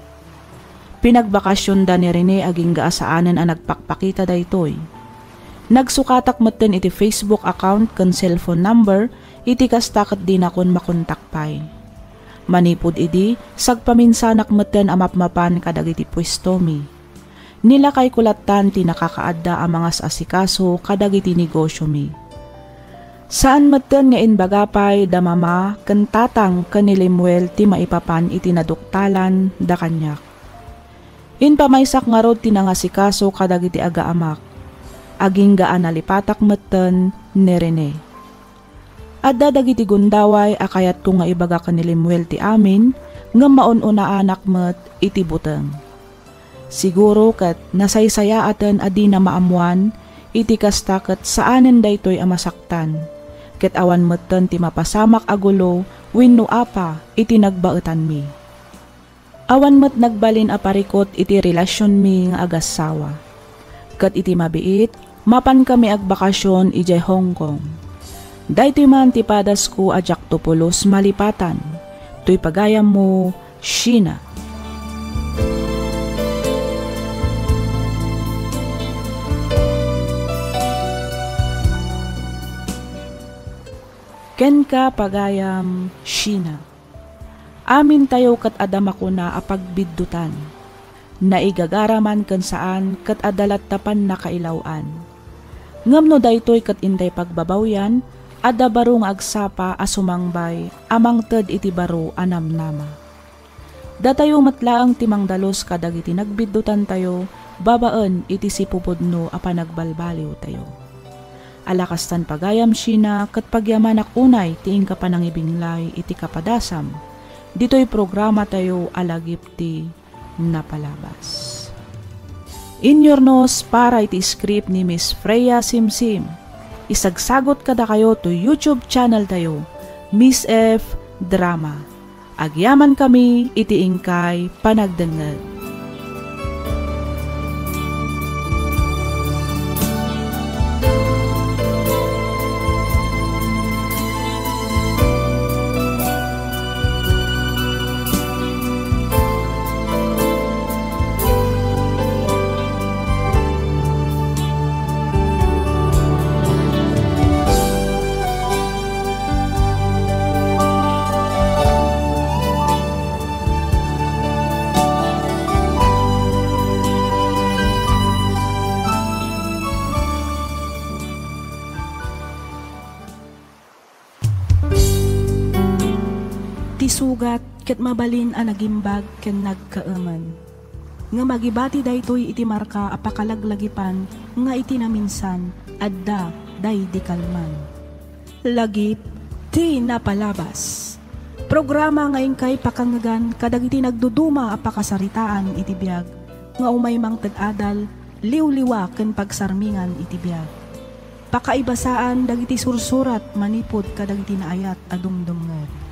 Pinagbakasionda ni Rene agingga a saanen a nagpakpakita daytoy. Nagsukatak metten iti Facebook account ken cellphone number, iti kasta ket dinakon makontak pay. Manipud idi, sagpaminsanak metten a mapmapan kadagiti puestomi. Nilakayko lattan ti nakakaadda a mangas-asikaso kadagiti negosiomi. Saan metten nga imbaga pay da Mama ken Tatang ken ni Lemuel ti maipapan iti naduktalan da kaniak. Impamaysak ngarud ti nangasikaso kadagiti agaamak. Agingga a nalipatak metten ni Rene. Adda dagiti gundaway a kayatko nga ibaga ken ni Lemuel ti amin, ngem maun-unaanak met iti buteng. Siguro ket nasaysayaaten a dina maammoan, iti kasta ket saanen daytoy a masaktan, ket awan metten ti mapasamak a gulo wenno apa iti nagbaetanmi. Awan met nagbalin a parikut iti relasionmi nga agassawa. Ket iti mabiit, mapankami agbakasion idiay Hong Kong. Daytoy man ti padasko a diakto pulos malipatan. Toy pagayammo, Sheena. Kenka, pagayam, Sheena. Amintayo ket adda makuna a pagbiddutan. Naigagara man ken saan ket adda latta pannakailaw-an. Ngem no daytoy ket intay pagbabawyan, adda baro nga agsapa a sumangbay a mangted iti baro a namnama. Datayo met laeng ti mangdalus kadagiti nagbiddutantayo babaen iti sipupudno a panagbalbaliwtayo. Ala kastan pagayam, Sheena, ket pagyamanak unay ti inka panangibinglay iti kapadasam ditoy programatayo a Lagip ti Napalabas. Inyurnos para iti script ni Miss Freya Simsim. Isagsagot kadakayo to YouTube channel tayo, Miss F Drama. Agyamankami iti inkay panagdengngeg. Ti sugat ket mabalin a nagimbag ken nagkaemen. Ngem agibati daytoy iti marka a pakalaglagipan nga iti naminsan adda daydi kalman. Lagip ti Napalabas. Programa nga inkay pakangngegan kadagiti nagduduma a pakasaritaan iti biag nga umay mangted adal, liwliwa ken pagsarmingan iti biag. Pakaibasaan dagiti sursurat manipud kadagiti naayat a dumdumngeg.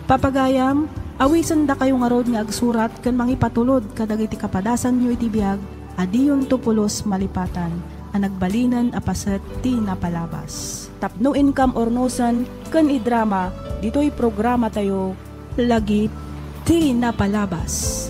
Papagayam, awisendakayo ngarud nga agsurat ken mangipatulod kadagiti kapadasanyo iti biag a diyonto pulos malipatan a nagbalinen a paset ti napalabas. Tapno inkam urnosen ken idrama ditoy programatayo, Lagip ti Napalabas.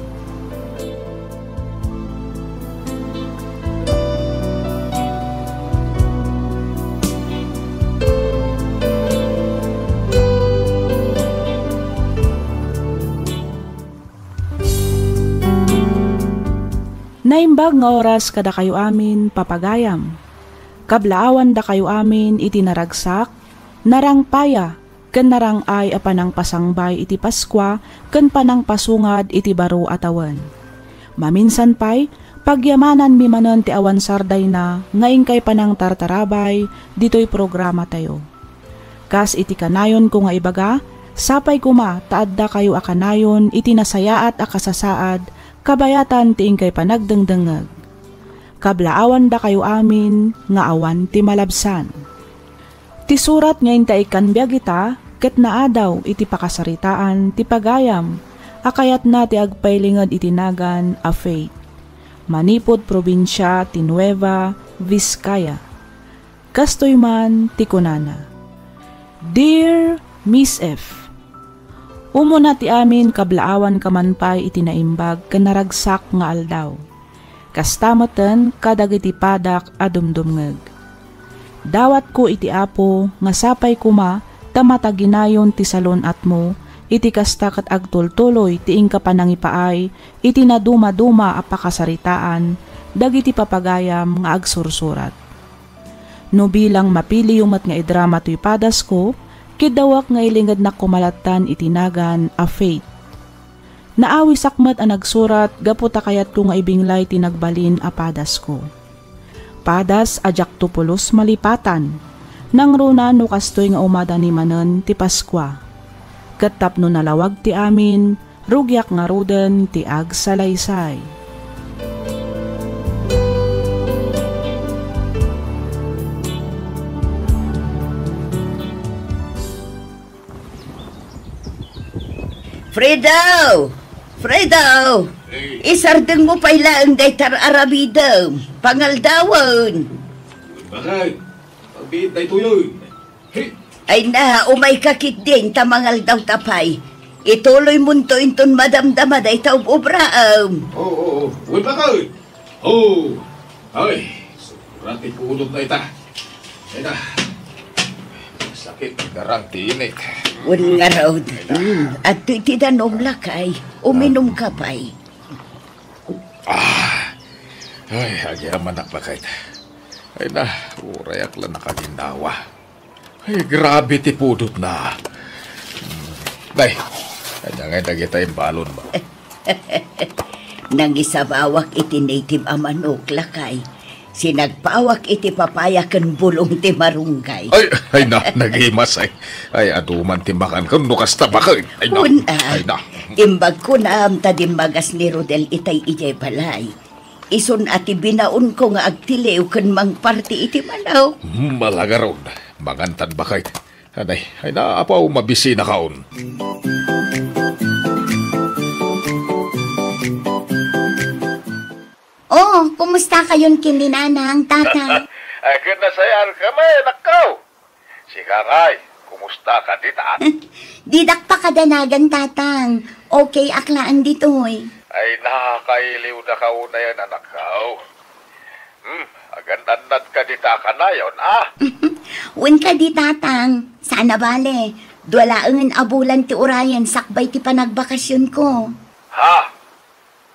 Naimbag nga oras kadakayo amin, papagayam. Kablaawandakayo amin iti naragsak, narangpaya, ken narang-ay a panangpasangbay iti Paskua ken panangpasungad iti baro a tawen. Maminsan pay, pagyamananmi manen ti awan sardayna nga inkay panangtartarabay ditoy programatayo. Kas iti kanayonko nga ibaga, sapay koma ta addakayo a kanayon iti nasayaat a kasasaad kabayatan ti inkay panagdengdengngeg. Kablaawandakayo amin nga awan ti malabsan. Ti surat nga inta ikkan biag ita ket naadaw iti pakasaritaan ti pagayam a kayatna ti agpailinged iti nagan a Faith, manipud probinsia ti Nueva Vizcaya. Kastoy man ti kunana, Dear Miss F, umuna ti amin kablaawanka man pay iti naimbag ken naragsak nga aldaw. Kasta metten kadagiti padak a dumdumngeg. Dawatko iti Apo nga sapay koma ta mataginayon ti salun-atmo iti kasta ket agtultuloy ti inka panangipaay iti nadumaduma a pakasaritaan dagiti papagayam nga agsursurat. No bilang mapiliyo met nga idrama toy padasko, kiddawek nga ilingednak koma lattan iti nagan a Faith. Naawisak met a nagsurat gapu ta kayatko nga ibinglay ti nagbalin a padasko. Padas a diakto pulos malipatan, nangruna no kastoy nga umadani manen ti Paskua. Ket tapno nalawag ti amin, rugiak ngaruden ti agsalaysay. Fredo! Fredo! Hey. Isardengmo pay laeng dayta ar-aramidem. Pangaldawen. Bakit? Pagbiit daytoy. Hey. Ay na, umayka ketdin ta mangaldawta pay. Ituloymonto inton madamdama dayta ub-obraem. Oo, oo. Uy, bakit? Oh, ay, sobra ti pudot dayta. Ay na, sakit, garang ti init. Wen ngarud. Ay na. Hmm, adtoy ti danom, lakay. Uminumka pay. Ah, ay, agyamanak, lakay. Ay na, urayak la nakaginnawa. Ay, grabe ti pudotna. Nay, ania ngay dagita imbalonmo? Nangisabawak iti native a manok, lakay. Sinagpawak iti papaya ken bulong ti marunggay. Ay, ay na, nagimas, ay. Ay, adu man ti makan ken no kasta, bakit? Ay na, Wen, ah, ay na. Imbag kunam ta dimmagas ni Rodel itay idiay balay. Isun a ti binaonko nga agtiliw ken mangparti iti manok. Hmm, ala ngarud. Mangantan, bakit? Anay, ay na, apo, mabisinakaon. Oh, kumusta kayon ken ni Nanang, Tatang? Ay, ket nasayaat kami, nakkaw. Sika ngay, kumusta ka dita? Didak pakadanagan, Tatang. Okay ak laeng ditoy. Ay, nakailiw da ka unayen, anakkaw. Hmm, agan-annad ka dita kanayon, ah? Wen kadi, Tatang. Sana bale, dua laengen a bulan ti urayen sakbay ti panagbakasionko. Ha?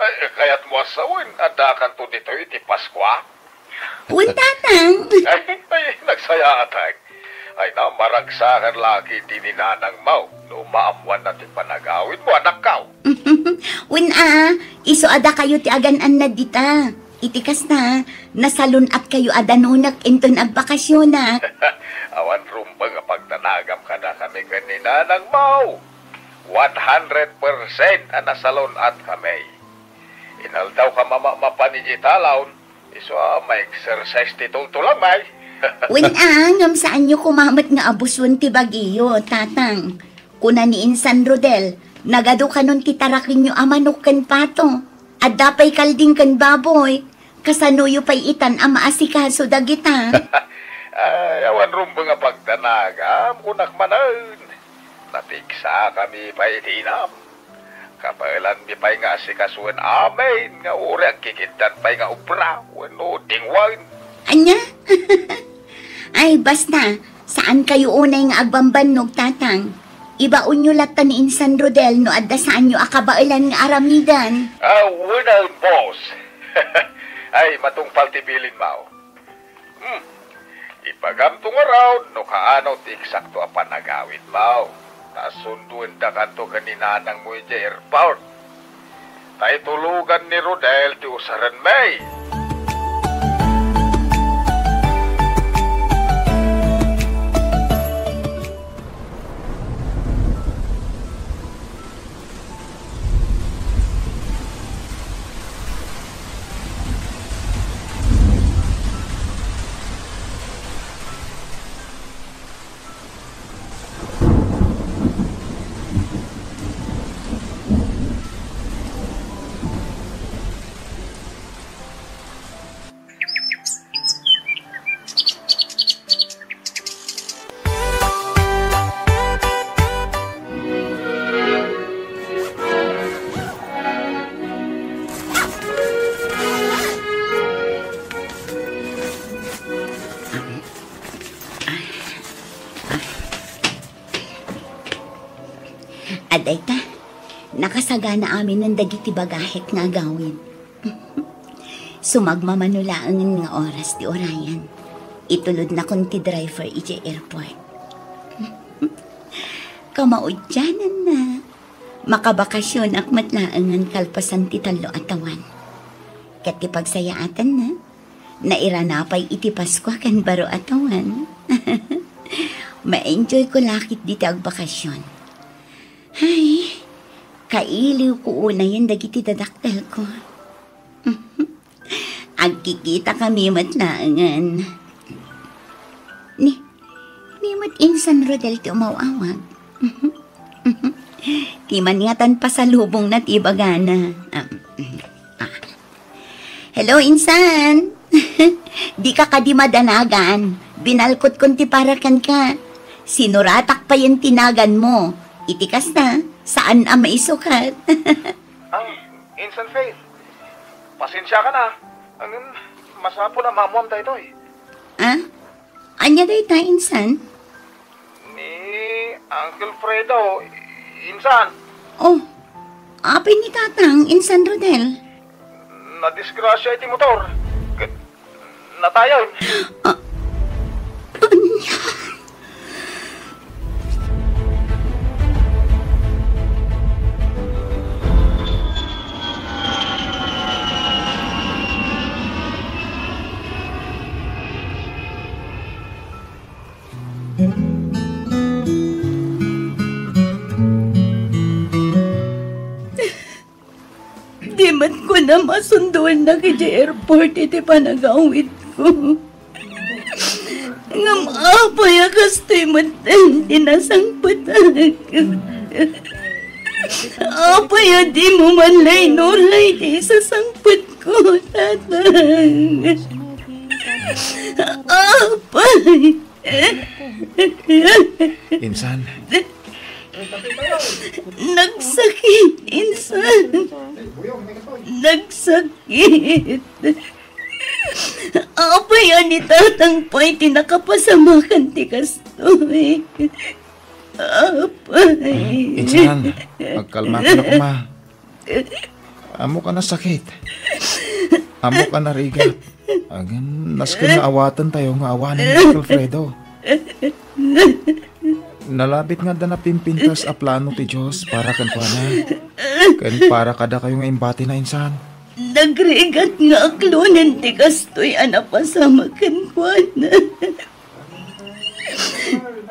Ay, kayatmo a sawen, addakanto ditoy iti Paskua? Wen, Tatang. Ay, ay, nagsayaatak. Ay, na, maragsakan la ketdi ni Nanangmo no maammoanna ti panagawidmo, anakkaw. Wen a, isu a dakayo ti agan-annad dita. Iti kasta, nasalun-atkayo a danunek inton agbakasionak. Awan rumbeng a pagdanagam kadakami ken ni Nanangmo. One hundred percent a nasalun-atkami. Inaldaw ka mamamapan idiay talaw, isu a ma-exercise ti tultulangmi. Wen a, ngem saanyo koma met nga abuson ti bagiyo, Tatang. Kuna ni Insan Rodel, nagadu kanon ti tarakenyo a manok ken pato. Adda pay kalding ken baboy. Kasanoyo pay itan a maasikaso dagita? Ay, awan rumbeng a pagdanagam, kunak manen. Napigsakami pay iti inam. Kabaelanmi pay nga asikasoen amin nga uray agkikiddan pay nga obra wenno dingwen. Ania? Ay, basta, saan kayo unay nga agbambannog, Tatang. Ibaonyo latta ni Insan Rodel no adda saanyo a kabaelan nga aramidan. Ah, wen, boss. Ay, matungpal ti bilinmo. Hmm. Ibagamto ngarud no kaano ti eksakto a panagawidmo. Ta sundoendakanto ken ni nanangmo idiay airport. Ta itulogan ni Rodel ti usarenmi. Adda ita, nakasagana aminen dagiti bagahek nga agawid. Sumagmamano laengen nga oras ti urayan. Itulodnakon ti driver idiay airport. Kamaudiananna, makabakasionak met laengen kalpasan ti tallo a tawen. Ket ti pagsayaatanna, nairana pay iti Paskua ken baro a tawen. Ma-enjoyko la ketdi ti agbakasion. Ay, kailiwko unayen dagiti dadakkelko. Agkikitakami met laengen. Ni, ni met Insan Rodel ti umaw-awag. Ti man ngatan pasalubongna ti ibagana. Ah, ah. Hello, Insan. Dika kadi madanagan. Binalkotkon ti para kenka. Sinuratak payen ti naganmo. Iti kasta, saan a maisukat. Ah, Insan Faith, pasensiakan a. Ngem, masapul a maammuam daytoy. Ah? Ania dayta, Insan? Ni Uncle Fredo, Insan. Oh, apay ni Tatang, Insan Rodel? Nadisgrasya iti motor. Ket natayen. Ah, ania? Di met kunam a sundoennak idiay airport iti panagawidko. Ngem apay a kastoy metten ti nasangpetak? Apay a dimo man la inuray ti isasangpetko, Tatang? Apay? Insan. Nagsakit, Insan. Nagsakit. Apay a ni Tatang pay ti nakapasamakan ti kastoy? Apay. Insan, agkalmaka la koma. Ammok a nasakit. Ammok a narigat. Ngem nasken nga awatentayo nga awanen ni Uncle Fredo. Nalabit nga adda napimpintas a plano ti Dios para kenkuana. Ken para kadakayo nga imbatina, Insan. Nagrigat nga aklonen ti kastoy a napasamak kenkuana.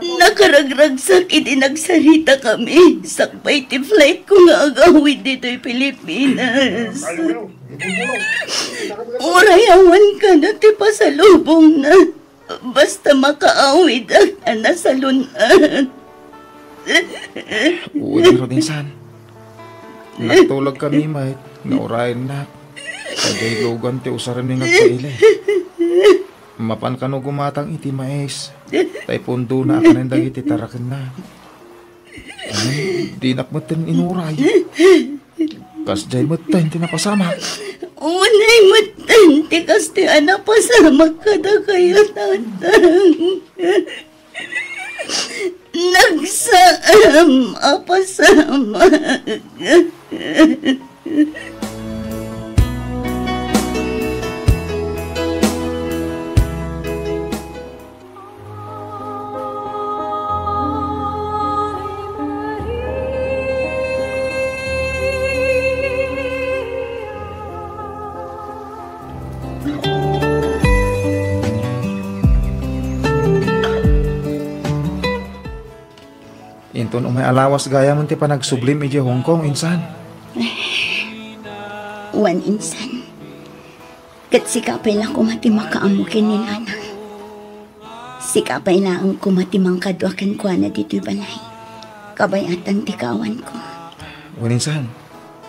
Nakaragragsak idi nagsaritakami sakbay ti flightko nga agawid ditoy Pilipinas. Uray awan kada ti pasalubongna, basta makaawidak a nasalun-at. Wen ngarud, insan. Nagtulag kami met nga urayennak. Sadiay lugan ti usarem nga agpaili. Mapan kano gumatang iti mais, ta ipundona a kanen dagiti tarakenna. Ngem dinak metten inuray. Kasdiay metten ti napasamak. Unay metten ti kastoy a napasamak kadakayo, Tatang. Nagsaan a pasamak. Inton umay a lawas gayam ti panagsublim idiay Hong Kong, insan. Wen, insan. Ket sika pay la koma ti makaammo ken ni Nanang. Sika pay laeng koma ti mangkadua kenkuana ditoy balay. Kabayatan ti kaawanko. Wen, insan.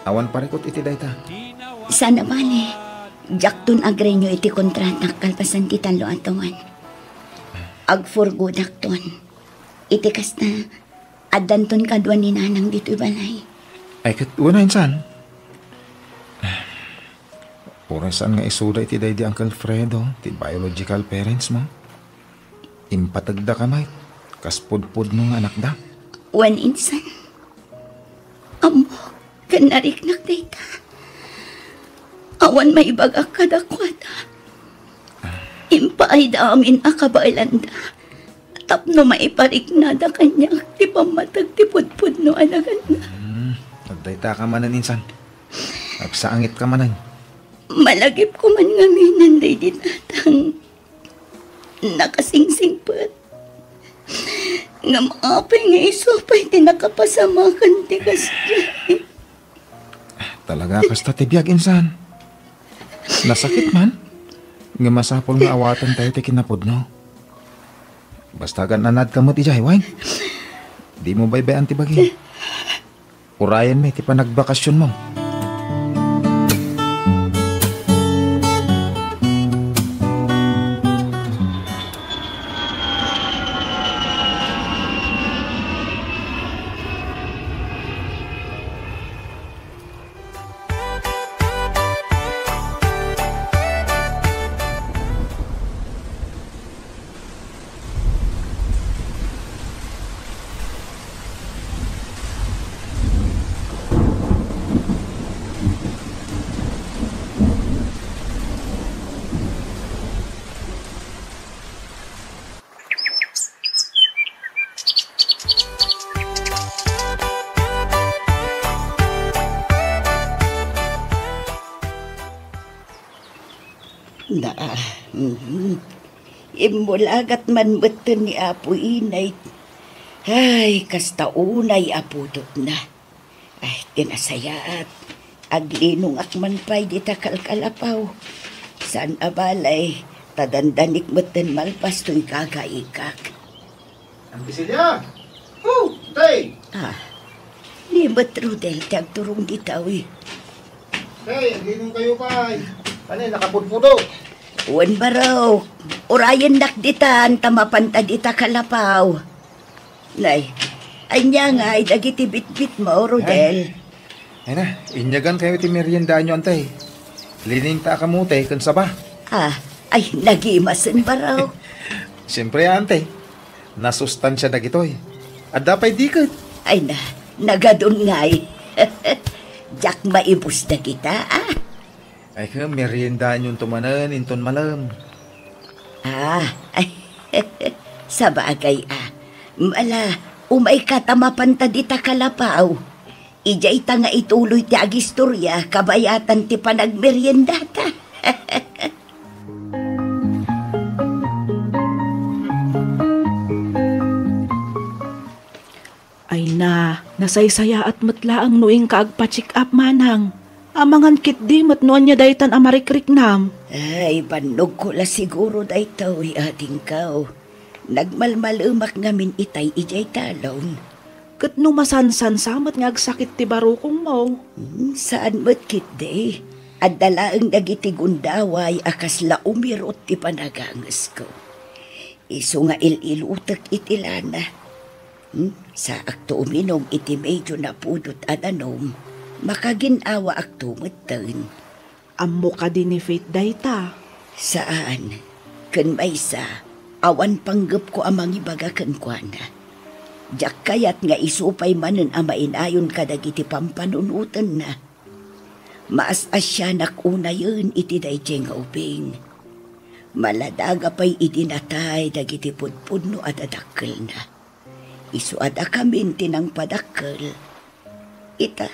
Awan parikut iti dayta. Saan a bale, diakton agrenyo iti kontratak kalpasan ti tallo a tawen. Agfurgodakton. Iti kasta, addanton kadua ni Nanang ditoy balay. Ay, ket wen, insan. Uray saan nga isuda iti daydi Uncle Fredo, ti biological parents mo. Impategdaka met, kas pudpudno nga anakda. Wen, insan. Ammok ken nariknak dayta. Awan maibagak kadakuada. Impaayda amin a kabaelanda tapno maipariknada kaniak ti pammateg ti pudpudno a naganna. Hmm, adda ita ka manen, insan. Agsaangitka manen. Malagipko man ngaminen daydi, Tatang. Nakasingsingpet. Ngem apay nga isu pay ti nakapasamakan ti kasdiay? Talaga, kasta ti biag, insan. Nasakit man. Ngem masapul nga awaten tayo ti kinapudno. Basta agan-anadka met idiay, wen. Dimo baybay-an ti bagi. Urayenmi ti panagbakasionmo. Na, mhm. Immulagat man metten ni Apo Inay. Ay, kasta unay a pudotna. Ay, ti nasayaat. Aglinongak man pay dita kalkalapaw. Saan a balay, ta dandanik metten malpas toy gagaikak. Ang Bisilla! Oh, tay! Ah, ni met Rodel ti agturong dita, wi. Tay, aginom kayo pay. Ano, nakapudpudot? Wen, baro. Urayennak ditan, ta mapanta dita kalapaw. Nay, ania ngay dagiti bitbitmo, Rodel? Ay na, inyagan kayo ti meriendaanyo, antay. Liningta a kamote ken saba. Ah, ay, nagimasen, baro. Siyempre, antay. Nasustansia dagitoy. Adda pay diket. Ay na, nagadun ngay. Diak maibus dagita, ah. Ay, ken meriendaanyon to manen inton malem. Ah, ay, sabagay, ah. Ala, umayka ta mapanta dita kalapaw. Idiay ta nga ituloy ti agistorya kabayatan ti panagmeriendata. Ay na, nasaysayaat met laeng no inka agpa-check up, manang. Amangan ketdi met no ania daytan a marikriknam. Ay, bannogko la siguro daytoy, adingko. Nagmalmalemak ngamin itay idiay talon. Ket no masansansa met nga agsakit ti barukongmo? Hmm, saan met ketdi. Adda laeng dagiti gundaway a kasla umirot ti panagangesko. Isu nga il-ilutek iti lana. Hmm, saakto uminum iti medyo napudot a danum. Makagin-awaakto metten. Ammo kadi ni Faith dayta? Saan. Ken maysa, awan panggepko a mangibaga kenkuana. Diak kayat nga isu pay manen a mainayon kadagiti pampanunotenna. Maas-asianak unayen iti daydiay nga ubing. Maladaga pay idi natay dagiti pudpudno a dadakkelna. Isu a dakamin ti nangpadakkel. Ita,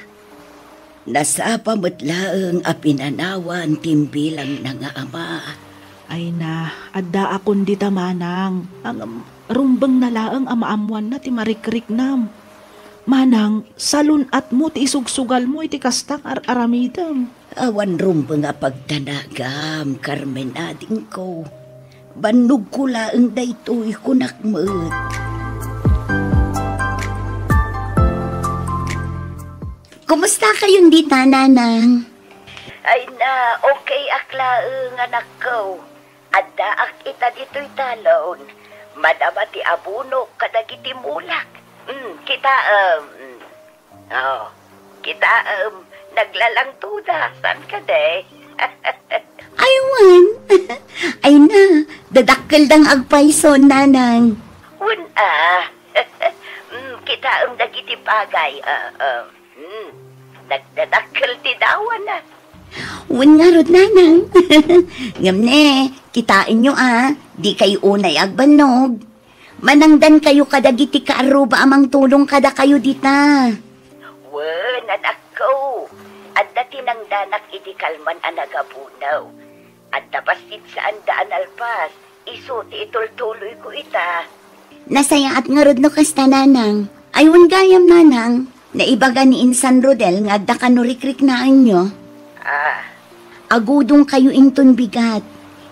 nasapa met laeng a pinanawan ti imbilangna nga ama. Ay na, addaakon dita, manang. Ngem, rumbengna laeng a maammoanna ti marikriknam. Manang, salun-atmo ti isugsugalmo iti kasta nga ar-aramidem. Awan rumbeng a pagdanagam, Carmen adingko. Bannogko laeng daytoy, kunak met. Kumusta kayon dita, nanang? Ay na, okay ak laeng, anakko. Addaak ita ditoy talon. Madama ti abunok kadagiti mulak. Mm, kitaem. Mm. Oh, kitaem, naglalangtoda, saan kadi? Ay, wen. Ay na, dadakkeldang agpayso, nanang. Wen, a. Mm, kitaem dagiti pagay, a, a. Mm, nagdadakkel ti dawana. Wen ngarud, nanang. Ngem ne, kitaenyo, a, dikay unay agbannog. Manangdankayo kadagiti kaarruba a mangtulong kadakayo dita. Wen, anakko, adda ti nangdanak idi kalman a nagabunaw. Adda bassit saanda a nalpas, isu ti itultuloyko ita. Nasayaat ngarud no kasta, nanang. Ay, wen gayam, nanang. Naibaga ni Insan Rodel nga adda kano rikriknaenyo. Ah. Agudongkayo inton bigat.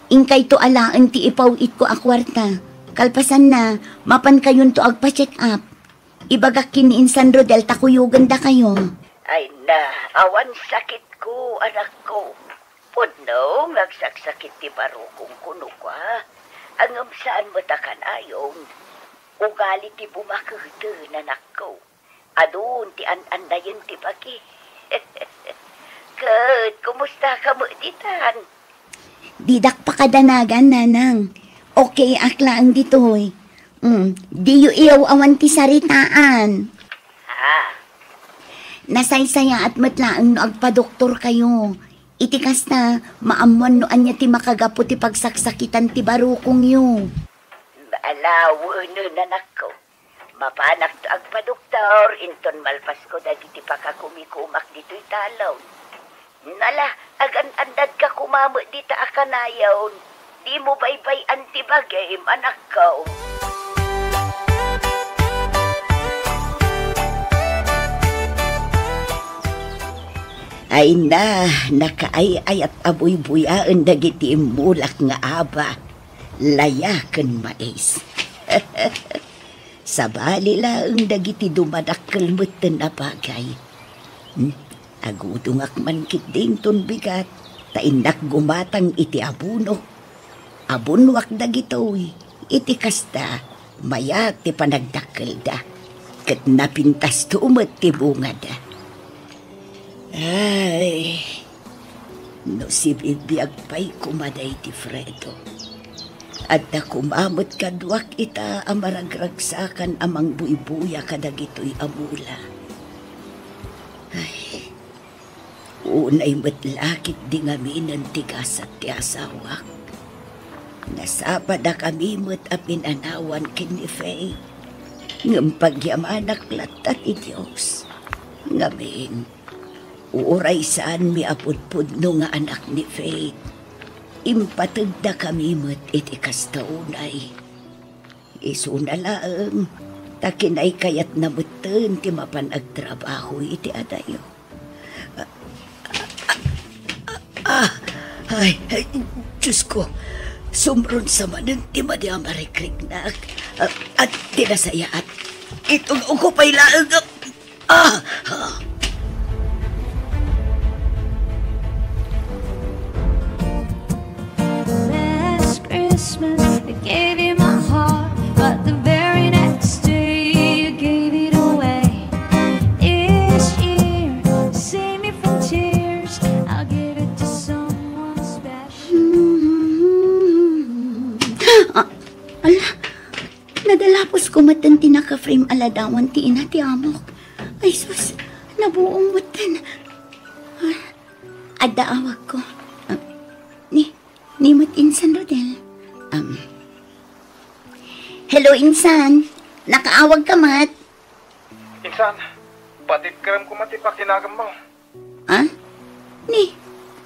Inkayto alaen ti ipaw-itko a kuarta. Kalpasanna, mapankayonto agpa-check up. Ibagak ken ni Insan Rodel ta kuyogandakayo. Ay na, awan sakitko, anakko. Pudno nga agsaksakit ti barukongko no kua. Ngem saan met a kanayon. Ugali ti bumaketen, anakko. Adun ti an-annayen ti bagi. Ket, kumusta ka met ditan? Didak pakadanagan, nanang. Okay ak laeng ditoy. Mm, diyo iyaw-awan ti saritaan. Ah. Nasaysayaat met laeng no agpadoktorkayo. Iti kasta, maammoan no ania ti makagapu ti pagsaksakitan ti barukongyo. Ala, wen, anakko. Mapanakto agpadoktor, inton malpasko dagiti pakakumikumak ditoy talon. Nala, agan-annadka koma met dita a kanayon. Dimo baybay-an ti bagim, anakko. Ay na, nakaay-ayat a buybuyaen dagiti immulak nga aba. Laya ken mais. Sabali laeng dagiti dumadakkel metten a bagay. Hmm, agudongak man ketdi inton bigat, ta innak gumatang iti abono. Abonoak dagitoy, iti kasta, mayat ti panagdakkelda, ket napintasto met ti bungada. Ay, no sibibiag pay koma daydi Fredo. Adda koma met kaduak ita a maragragsakan a mangbuybuya kadagitoy a mula. Ay, unay met la ketdi ngaminen ti gasat ti asawak. Nasapadakami met a pinanawan ken ni Faith, ngem pagyamanak latta ti Dios. Ngamin, uray saanmi a pudpudno nga anak ni Faith, impategdakami met iti kasta unay. Isuna laeng, ta kinaykayatna metten ti mapan agtrabaho iti adayo. Ah, ay, ay, Diyos ko, sumrunsa manen ti madi a marikriknak. Ah, at ti nasayaat, Itug-ug ko pay laeng. Ah! Last Christmas, I gave you my heart, but the very next day, you gave it away. This year, save me from tears, I'll give it to someone special. Ah, ala, nadalapos ko met ti naka-frame a ladawan ti ina ti amok. Ay sus, nabuong metten. Ah, adda awagko. Ah, ni, ni met insan, Rodel. Um, hello, insan. Nakaawag ka met? Insan, patibkerem koma ti pakinaganmo. Ah? Ni,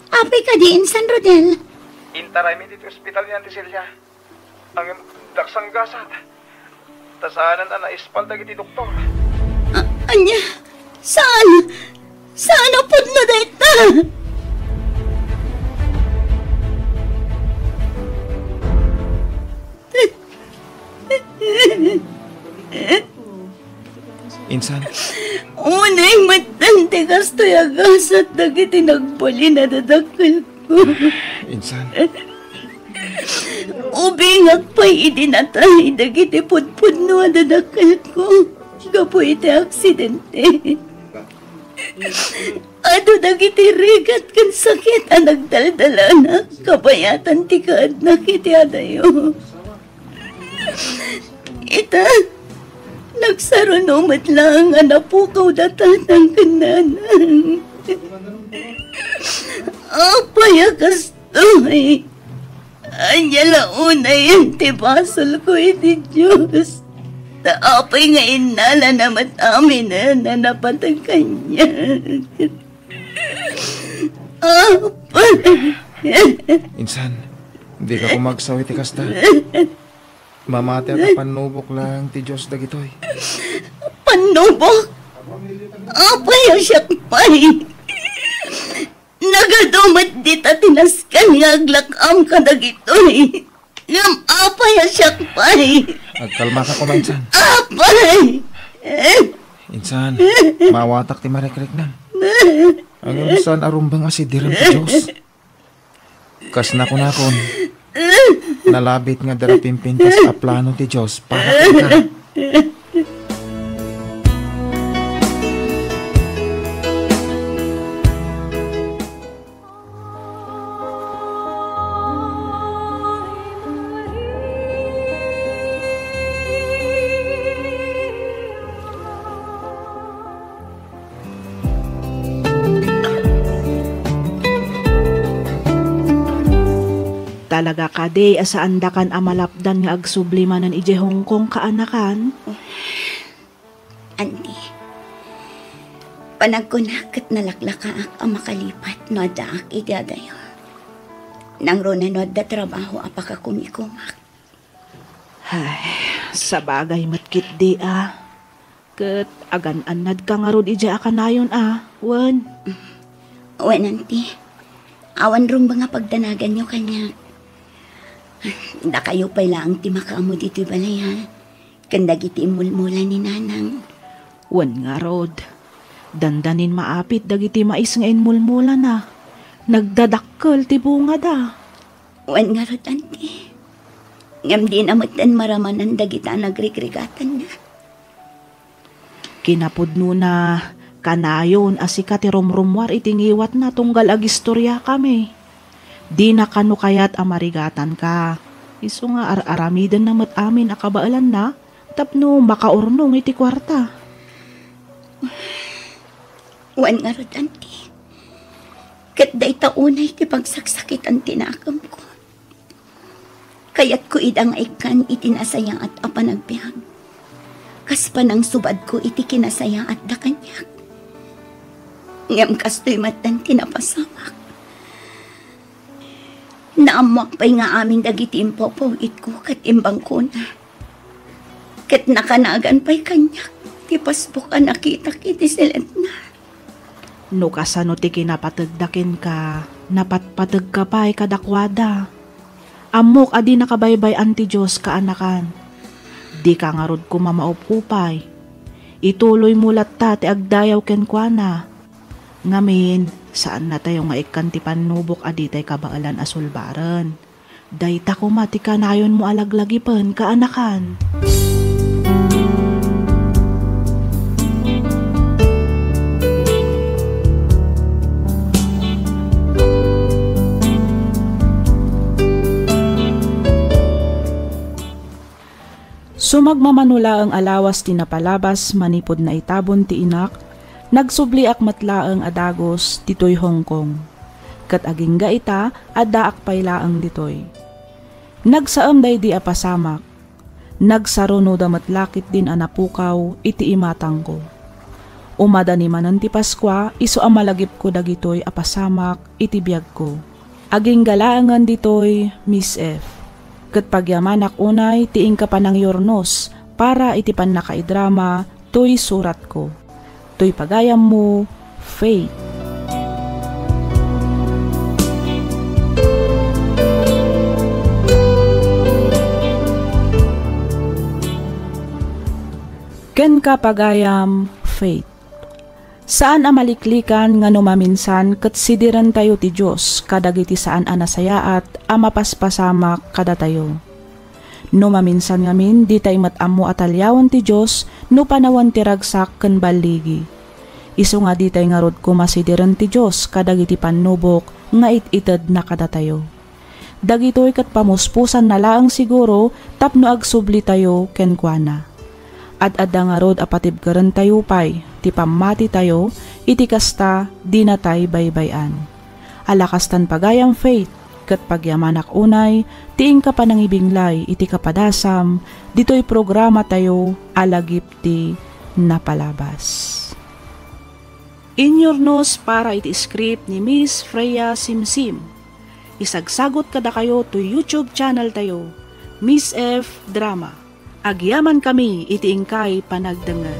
apay kadi insan, Rodel? Intaraymi ditoy ospital ni Auntie Celia. Ngem daksan gasat. Ta saanen a naispal dagiti doktor. A-, ania? Saan? Saan a pudno dayta? Insan. Unay met ti kastoy a gasat dagiti nagbalin a dadakkelko. Insan. Ubingak pay idi natay dagiti pudpudno a dadakkelko gapu iti aksidente. Adu dagiti rigat ken sakit a nagdaldalanak kabayatan ti kaadnak iti adayo. Ita, nagsaruno met laeng a napukaw da tatang ken nanang. Apay a kastoy? Ania la unayen ti basolko iti Dios? Ta apay nga innalana met aminen a napateg kaniak? Apay. Insan, dika koma agsaw iti kasta. Mamatiak a pannubok laeng ti Dios dagitoy. Pannubok? Apay a siak pay? Nagadu met dita ti nasken nga aglak-am kadagitoy. Ngem apay a siak pay? Agkalmaka koma, insan. Apay! Insan, maawatak ti marikriknam. Ngem saan a rumbeng a sidiren ti Dios. Kas nakunakon, nalabit nga adda pimpintas a plano ti Dios para kenka. Talaga kadi a saandakan a malapdan nga agsubli manen idiay Hong Kong, kaanakan? Anti, panagkunak ket nalaklakaak a makalipat no addaak iti adayo. Nangruna no adda trabaho a pakakumikumak. Ay, sabagay met ketdi a. Ket agan-annadka ngarud idiay a kanayon a, wen? Wen, anti. Awan rumbeng a pagdanaganyo kaniak. Dakayo pay laeng ti makaammo ditoy balay, ha? Ken dagiti immulmula ni Nanang. Wen ngarud, dandanin maapit dagiti mais nga immulmulana. Nagdadakkel ti bungada. Wen ngarud, anti. Ngem dina metten maramanan dagita a nagrigrigatanna. Kinapudnona, kanayon a sika ti rumrummuar iti ngiwatna tunggal agistoriakami. Dina kano kayat a marigatanka. Isu nga ar-aramidenna met amin a kabaelanna tapno makaurnong iti kuarta. Wen ngarud, anti. Ket dayta unay ti pagsaksakitan ti nakemko. Kayatko ida nga ikkan iti nasayaat a panagbiag, kas panangsubadko iti kinasayaatda kaniak. Ngem kastoy metten ti napasamak. Naammoak pay nga amin dagiti impupuy-itko ket imbangkona. Ket nakanagan pay kaniak ti pasbuk a nakitak iti siletna. No kasano ti kinapategda kenka, napatpategka pay kadakuada. Ammok a di nakabaybay-an ti Dios, kaanakan. Dika ngarud koma maupupay. Ituloymo latta ti agdayaw kenkuana. Ngamin, saannatayo nga ikkan ti pannubok a ditay kabaelan a sulbaren. Dayta koma ti kanayonmo a laglagipen, kaanakan. Sumagmamano laeng a lawas ti napalabas manipud naitabon ti inak, nagsubliak met laeng a dagus ditoy Hong Kong. Ket agingga ita, addaak pay laeng ditoy. Nagsaem daydi a pasamak. Nagsarunoda met la ketdin a napukaw iti imatangko. Umada ni manen ti Paskua, isu a malagipko dagitoy a pasamak iti biagko. Agingga laengen ditoy, Miss F. Ket pagyamanak unay ti inka panangyurnos para iti pannakaidrama toy suratko. Toy pagayammo, Faith. Kenka, pagayam, Faith. Saan a maliklikan nga no maminsan ket sidirentayo ti Dios kadagiti saan a nasayaat a mapaspasamak kadatayo. No maminsan ngamin, ditay met ammo a taliawen ti Dios no panawen ti ragsak ken balligi. Isu nga ditay ngarud koma sidiren ti Dios kadagiti pannubok nga it-itedna kadatayo. Dagitoy ket pamuspusanna laeng siguro tapno agsublitayo kenkuana. Ad-adda ngarud a patibkerentayo pay ti pammatitayo, iti kasta, dinatay baybay-an. Ala kastan, pagayam Faith, ket pagyamanak unay ti inka panangibinglay iti kapadasam ditoy programatayo a Lagip ti Napalabas. Inyurnos para iti script ni Miss Freya Simsim. Isagsagut kadakayo toy YouTube channel tayo, Miss F Drama. Agyamankami iti inkay panagdengngeg.